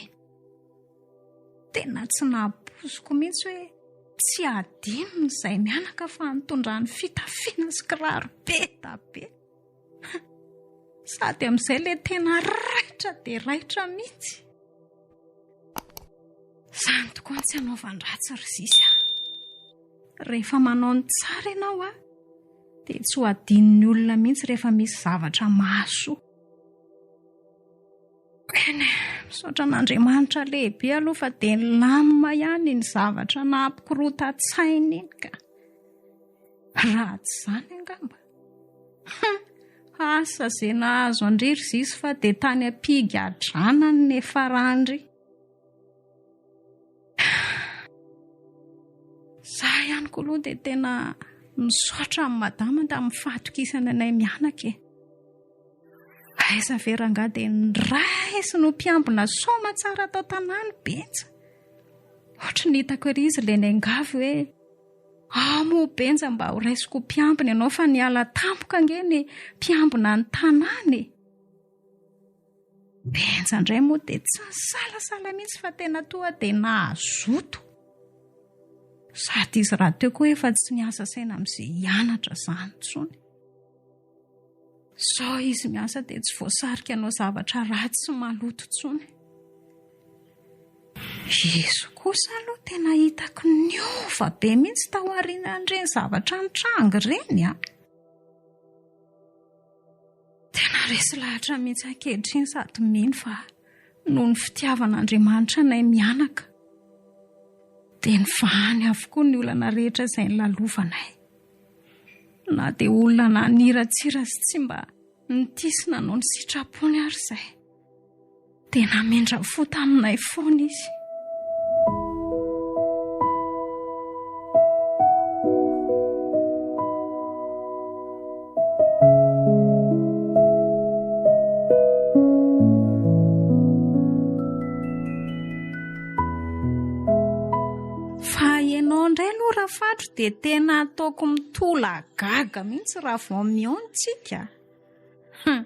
Tena tsy nampoiziko mihitsy hoe tsy hadinony izay mianaka fa nitondrany fitafiana sy kiraro be da be. Sady amin'izay ilay tena raitra dia raitra mihitsy. Izany tokoa ny tsy hanaovan-dratsy ry Zizy a. Rehefa manao ny tsara ianao a, dia tsy ho adinon'ny olona mihitsy rehefa misy zavatra mahasoa. Eny e, misaotra an'Andriamanitra lehibe aloha fa dia nilamina ihany iny zavatra nampikorontan-tsaina iny ka. Raha tsy izany angamba. Asa izay nahazo an-dry ry Zizy fa dia tany am-pigadrana ny niafaran-dry. Za ihany koa aloha dia tena misaotra an'i madama tamin'ny fahatokisana anay mianaka e. Aiza ve rangahy dia niraisiny ho mpiambina soma tsara tao tanàna Benja. Ohatry ny hitako ery izy ilay niangavy hoe ao moa Benja mba ho raisiko ho mpiambina ianao fa niala tampoka ange ny mpiambina ny tanàna e. Benja indray moa dia tsy nisalasala mihitsy fa tena toa dia nahazoto. Sady izy rahateo koa efa tsy miasa saina amin'izay hianatra izany intsony. Izao izy miasa dia tsy voasarika hanao zavatra ratsy sy maloto intsony. Izy kosa aloha tena hitako niova be mihitsy tao aorianan'ireny zavatra nitranga ireny an. Tena resy lahatra mihitsy ankehitriny sady mino fa noho ny fitiavan'Andriamanitra anay mianaka dia nivahany avokoa ny olana rehetra izay nolalovanay. Na dia olona naniratsira sy tsy mba nitia sy nanao ny sitrapony ary izay. Dia namindra fo taminay foana izy. Fa ianao indray aloha Rafatro dia tena ataoko mitolagaga mihitsy raha vao mihaona tsika. Hum.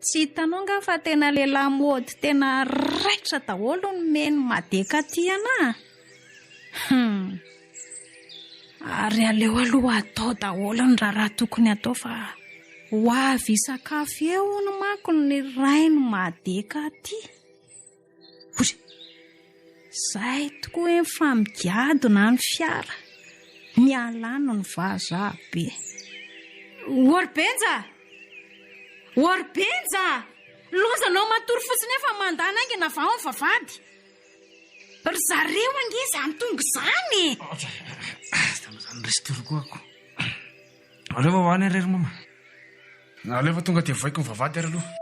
Tsy hitanao nga fa tena lehilahy mody tena raitra daholo ny meny madeka aty ana? Hum. Ary aleo aloha atao daholo ny raharaha tokony atao fa ho avy hisakafo eo hono manko ny rain'i madeka aty. Ory! Zay tokoa hoe fa migadona ny fiara, miala any ny vazaha be. Ory Benja! Ory Benja! Lozanao matory fotsiny eo fa mandana haingana vao ny vavahady. Ry zareo ange izany tonga izany e! Zany resy tory koa ako. Aleo fa ho any ary ry mama. Aleo fa tonga dia vohaiko ny vavahady ary aloha.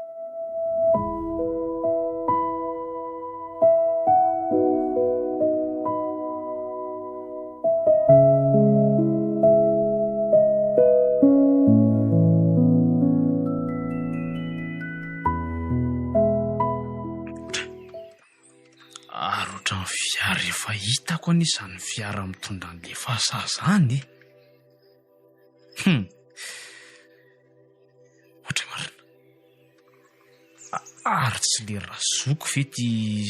Ary ohatran'ny fiara efa hitako anie izany fiara mitondra an'ilay fahasaha izany e. Hum. Ohatra marina. Ary tsy le razoko ve ty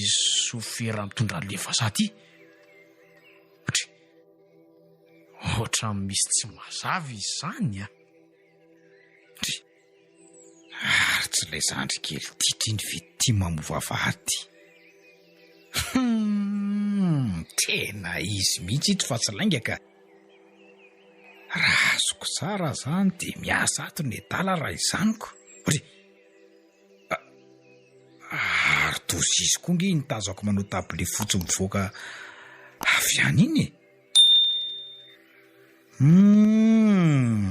sofera mitondra an'le vazaha ty? Ohatra ohatran'ny misy tsy mazava izy izany a. Ndry. Ary tsy ilay zandry kely titra iny ve ty mamovavahady? Hum, tena izy mihitsy ito fa tsy lainga ka. Raha azoko tsara zany dia miasa ato ny adala raha izany ko. Ry! Ary dozizy koa nge iny tazako manao tablier fotsy mivoaka avy any iny e. Humm!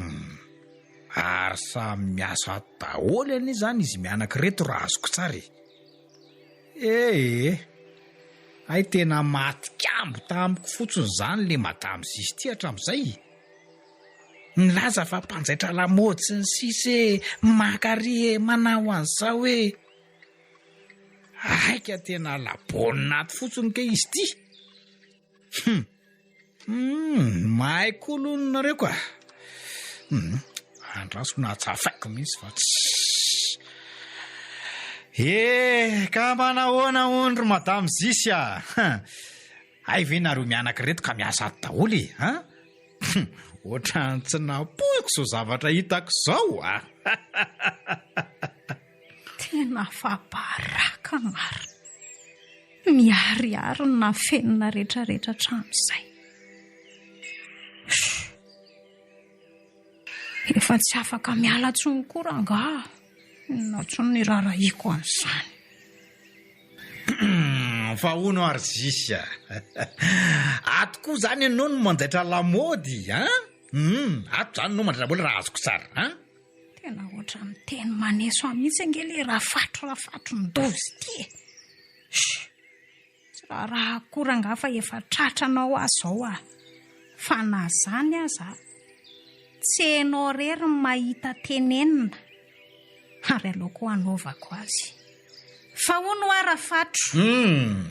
Ary samy miasa ato daholo anie zany izy mianaka ireto raha azoko tsara e. Ee! Hay tena maty kambo tamiko fotsiny izany le madame Zizy ity hatramin'izay. Nilaza fa mpanjaitra lamaody sy ny sisa e, maka ary e, manao an'izao e. Aika tena labonina ato fotsiny kay izy ity. Hum! Humm, mahay koa aloha nareo ka. Humm, andraso na tsafaiko mihitsy fa tsy. Eh, ka manahoana hono ry madame Zisy a? Hay ve nareo mianaka ireto ka miasa ato daholo e, an? Ohatran'ny tsy nampoiziko izao zavatra hitako izao a! Tena afa-baraka marina. Miharihary ny nafenina rehetrarehetra hatramin'izay. Shh! Efa tsy afaka miala intsony koa rangaha. Inona intsony ny iraharahiako an'izany. Fa hono ary Zisy a! Ato koa izany ianao no manjaitra lamaody an? Hum, ato izany ianao manjaitra lamaody raha azoko tsara an? Tena ohatran'ny teny maneso ahy mihitsy ange ilay rafatro rafatro ndozy ity e! Shh! Tsy raharahako koa rangaha fa efa tratranao aho izao ah! Fa na izany aza, tsy enao irery no mahita tenenina ary aleoko hanaovako azy. Fa hono hoa rafatro? Hum!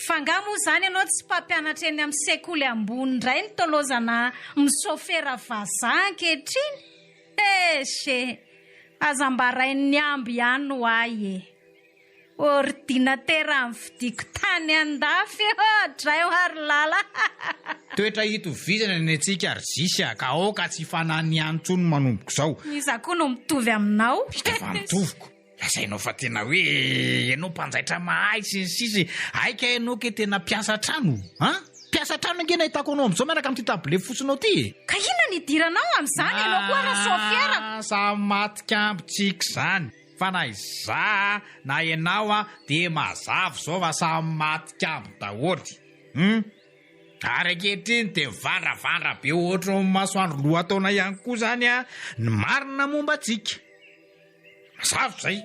Fa nga moa izany ianao tsy mpampianatra eny amin'ny sekoly ambony indray no tolozana misôfera vazaha ankehitriny? Eshe! Aza mba rain'ny amby ihany ho ahy e! Ordinatera nividiako tany andafy ohatray hoa ry Lala. Toetra itovizana ny antsika ry Zisy a, ka aoka tsy hifananiany intsony manomboka izao. Iza koa no mitovy aminao? Hita fa mitoviko. Lazainao fa tena hoe ianao mpanjaitra mahay sy ny sisa e. Hay kay ianao kay tena mpiasa trano an! Mpiasa trano ange no ahitako anao amin'izao miaraka amin'ity table fotsinao ity e! Ka inona no idiranao amin'izany ianao koa ra-sôfera? Ah, samy maty kambo tsika izany fa na izaho na ianao dia mazava izao fa samy maty kambo daholo. Hum! Ary ankehitriny dia mivandravandra be ohatran'ny masoandro lohataona ihany koa izany ny marina momba antsika. Mazava izay.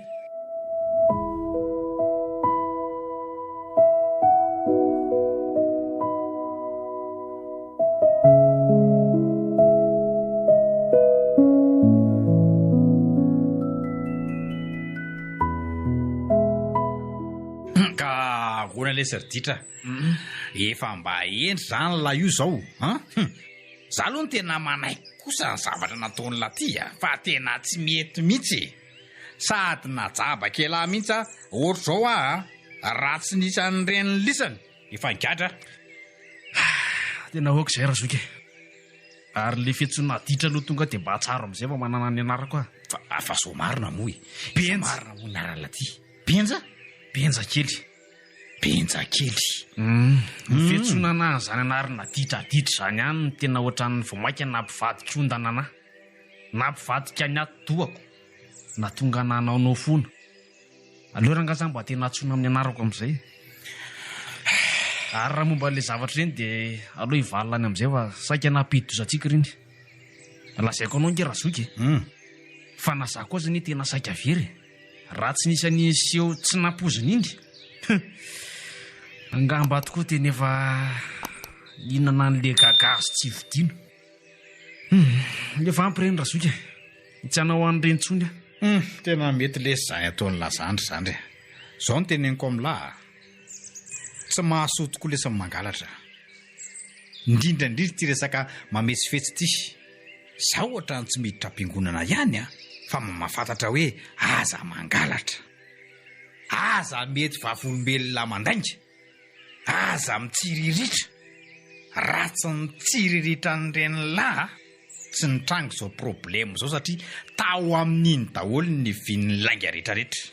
Ka ahoana lesy ry ditra? Efa mba hendry zany lahy io zao an! Hum! Za aloha no tena manaiky kosa ny zavatra nataon'i Laty a! Fa tena tsy mety mihitsy e! Sady najabaka elah mihitsy a! Ohatr'izao aho a! Raha tsy nisy an'ireny lisany efa nigadra aho. Tena ok izay Razoky e! Ary le fiantsoana ditra aloha tonga dia mba tsara amin'izay fa manana ny anarako aho. Fa fa zao marina moa e! Benja! Marina moa ny anaran'i Laty. Benja? Benja kely. Benja kely. Ny fiantsoana anah an'izany anarana ditraditra izany ihany no tena ohatran'ny vao mainka nampivadika ondana anah. Nampivadika ny atidohako. Nahatonga anah hanaonao foana. Aleo rangaha za mba tena antsoina amin'ny anarako amin'izay. Ary raha momba an'ilay zavatra ireny dia aleo hivalona any amin'izay fa saika nampidi-doza antsika ireny. Lazaiko anao ange Razoky e. Fa na za koa aza anie tena saika very e. Raha tsy nisy an'iny seho tsy nampoizina iny, hum! Angamba tokoa tena efa nihinana an'ilay gagazo tsy vidiana. Hum! Efa ampy ireny Razoky e! Tsy hanao an'ireny intsony aho. Hum! Tena mety lesy izany ataon'i Lazandry izany e! Izao no teneniko amin'lah a! Tsy mahasoa tokoa lesy ny mangalatra. Indrindra indrindra ity resaka mametsifetsy ity. Za ohatran'ny tsy miditra am-piangonana ihany an, fa mba mahafantatra hoe aza mangalatra. Aza mety vavolombelona mandainga. Aza mitsiriritra. Raha tsy nitsiriritra an'ireny lahy a, tsy nitranga izao problème izao satria tao amin'iny daholo ny nivian'ny lainga retraretra.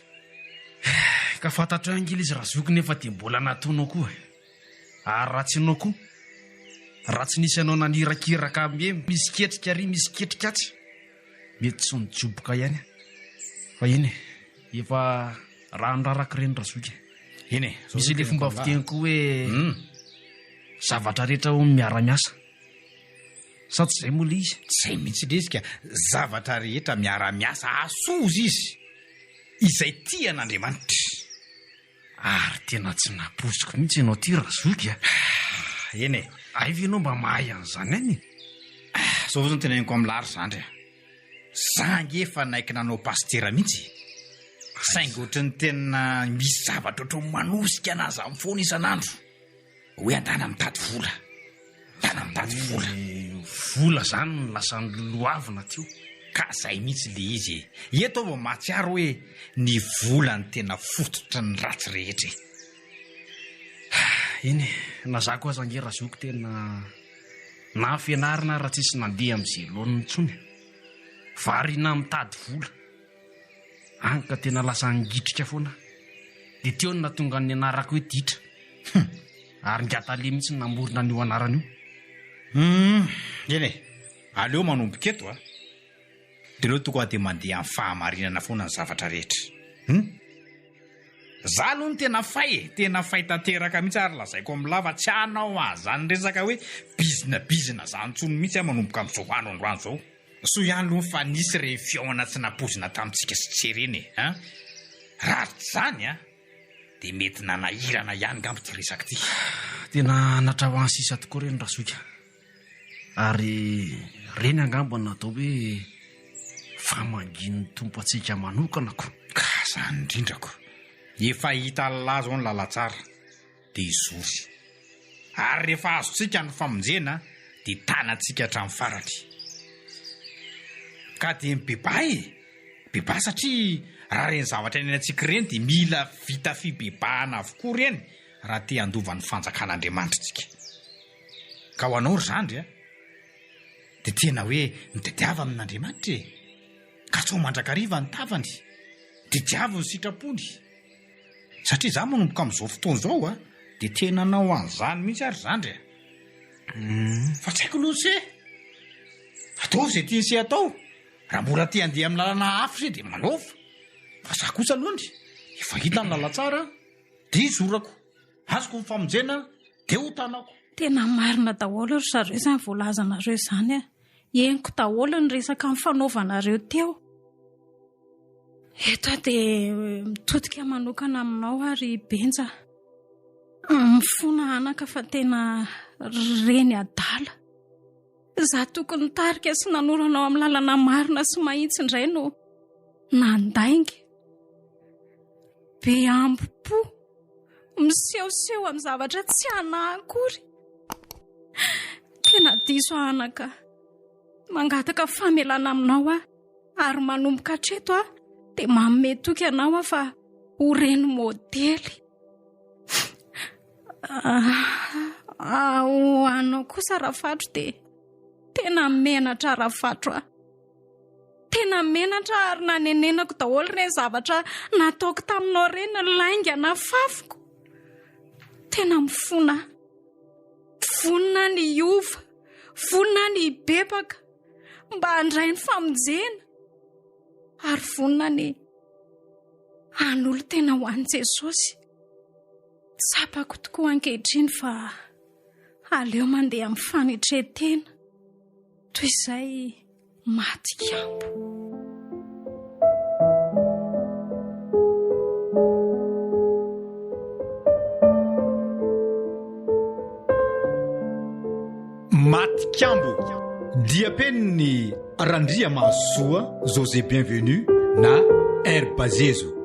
Ka fantatrao ange ilay izy razoky nefa dia mbola nataonao koa e. Ary raha tsy ianao koa, raha tsy nisy anao nanirakiraka hoe misy ketrika ary misy ketrika atsy, mety tsy ho nijoboka ihany aho. Fa eny e, efa rano raraka ireny razoky e. Eny e, Misy ilay fomba fiteny koa hoe zavatra rehetra hono miara-miasa. Sa tsy izay moa ilay izy? Tsy izay mihitsy ilay izy ka, zavatra rehetra miara-miasa hahasoa hozy izy, izay tia an'Andriamanitra. Ary tena tsy nampoiziko mihitsy ianao ity Razoky a! Eny e! Hay ve ianao mba mahay an'izany any e? Zao fotsiny teneniko amin'i Lary zandry a! Za ange efa naiky nanao pasitera mihitsy e! Saingy ohatry ny tena misy zavatra ohatry ny manosika anah zany foana isan'andro. Hoe andana mitady vola. Andana mitady vola. Vola zany no lasa noloavina teo. Ka zay mihitsy le izy e. Eto aho vao mahatsiaro hoe ny vola no tena fototry ny ratsy rehetra e. Eny e, na za koa aza ange razoky tena na fianarana ara tsisy nandeha am'ze laoniny intsony. Variana mitady vola. Any ka tena lasa ngitrika foana aho. Dia teo no nahatonga ny anarako hoe Ditra. Hum! Ary Ingahy Tale mihitsy no namorona an'io anarana io. Hum! Eny e! Aleo manomboka eto a! Dia aleo tonga dia mandeha amin'ny fahamarinana foana ny zavatra rehetra. Hum! Za aloha no tena fay e! Tena fay tanteraka mihitsy ary lazaiko amin'lah fa tsy hanao an'izany resaka hoe bizina bizina zany intsony mihitsy aho manomboka amin'izao andro androany izao. Soa ihany aloha fa nisy ireny fihaonana tsy nampoizina tamintsika sy Tse ireny e! An! Raha tsy izany an! Dia mety nanahirana ihany ngamba ity resaka ity. Tena anatra ho an'ny sisa tokoa ireny Razoky a! Ary ireny angamba no atao hoe famangian'ny Tompo antsika manokana ko! Ka izany indrindra ko! Efa hitan'lah izao ny lalantsara. dia hizory. Ary rehefa azontsika ny famonjena dia tanantsika hatramin'ny farany. Ka dia mibebaha e! Mibebaha satria. Raha ireny zavatra iainantsika ireny dia mila vita fibebahana avokoa ireny raha te handova ny fanjakan'Andriamanitra isika. Ka ho anao ry zandry a, dia tena hoe mitadiava amin'Andriamanitra e! Katsaho mandrakariva ny tavany, tediavo ny sitrapony. Satria za manomboka amin'izao fotoana izao a, dia tena hanao an'izany mihitsy aho ry zandry a! Fa tsy haiko aloha se! Ataovy izay tian'i se atao, raha mbola te handeha amin'ny lalana hafa se dia manaova, fa za kosa aloha efa hita ny lalantsara dia izorako, azoko ny famonjena dia ho tanako. Tena marina daholo ry zareo izany voalazanareo izany a! Henoko daholo ny resaka nifanaovanareo teo. Eto aho dia mitodika manokana aminao aho ry Benja. Mifona anaka fa tena reny adala. Izaho tokony nitarika sy nanoro anao amin'ny lalana marina sy mahitsy indray no nandainga. Be ambo-po, misehoseho amin'ny zavatra tsy hanahy akory. Tena diso aho anaka. Mangataka famelana aminao aho ary manomboka hatreto aho dia manome toky anao aho fa ho reny modely. Ah, ho anao kosa Rafatro dia tena menatra Rafatro ah. Tena menatra ary nanenenako daholo ireny zavatra nataoko taminao ireny, ny lainga nafafiko. Tena mifona aho. Vonona ny hiova, vonona ny hibebaka mba handray ny famonjena ary vonona ny hanolo-tena ho an'i Jesosy. Tsapako tokoa ankehitriny fa aleo mandeha amin'ny fanetren-tena toy izay maty kambo. Maty kambo diam-penin'i Randriamahasoa José Bienvenu na R Bazezo.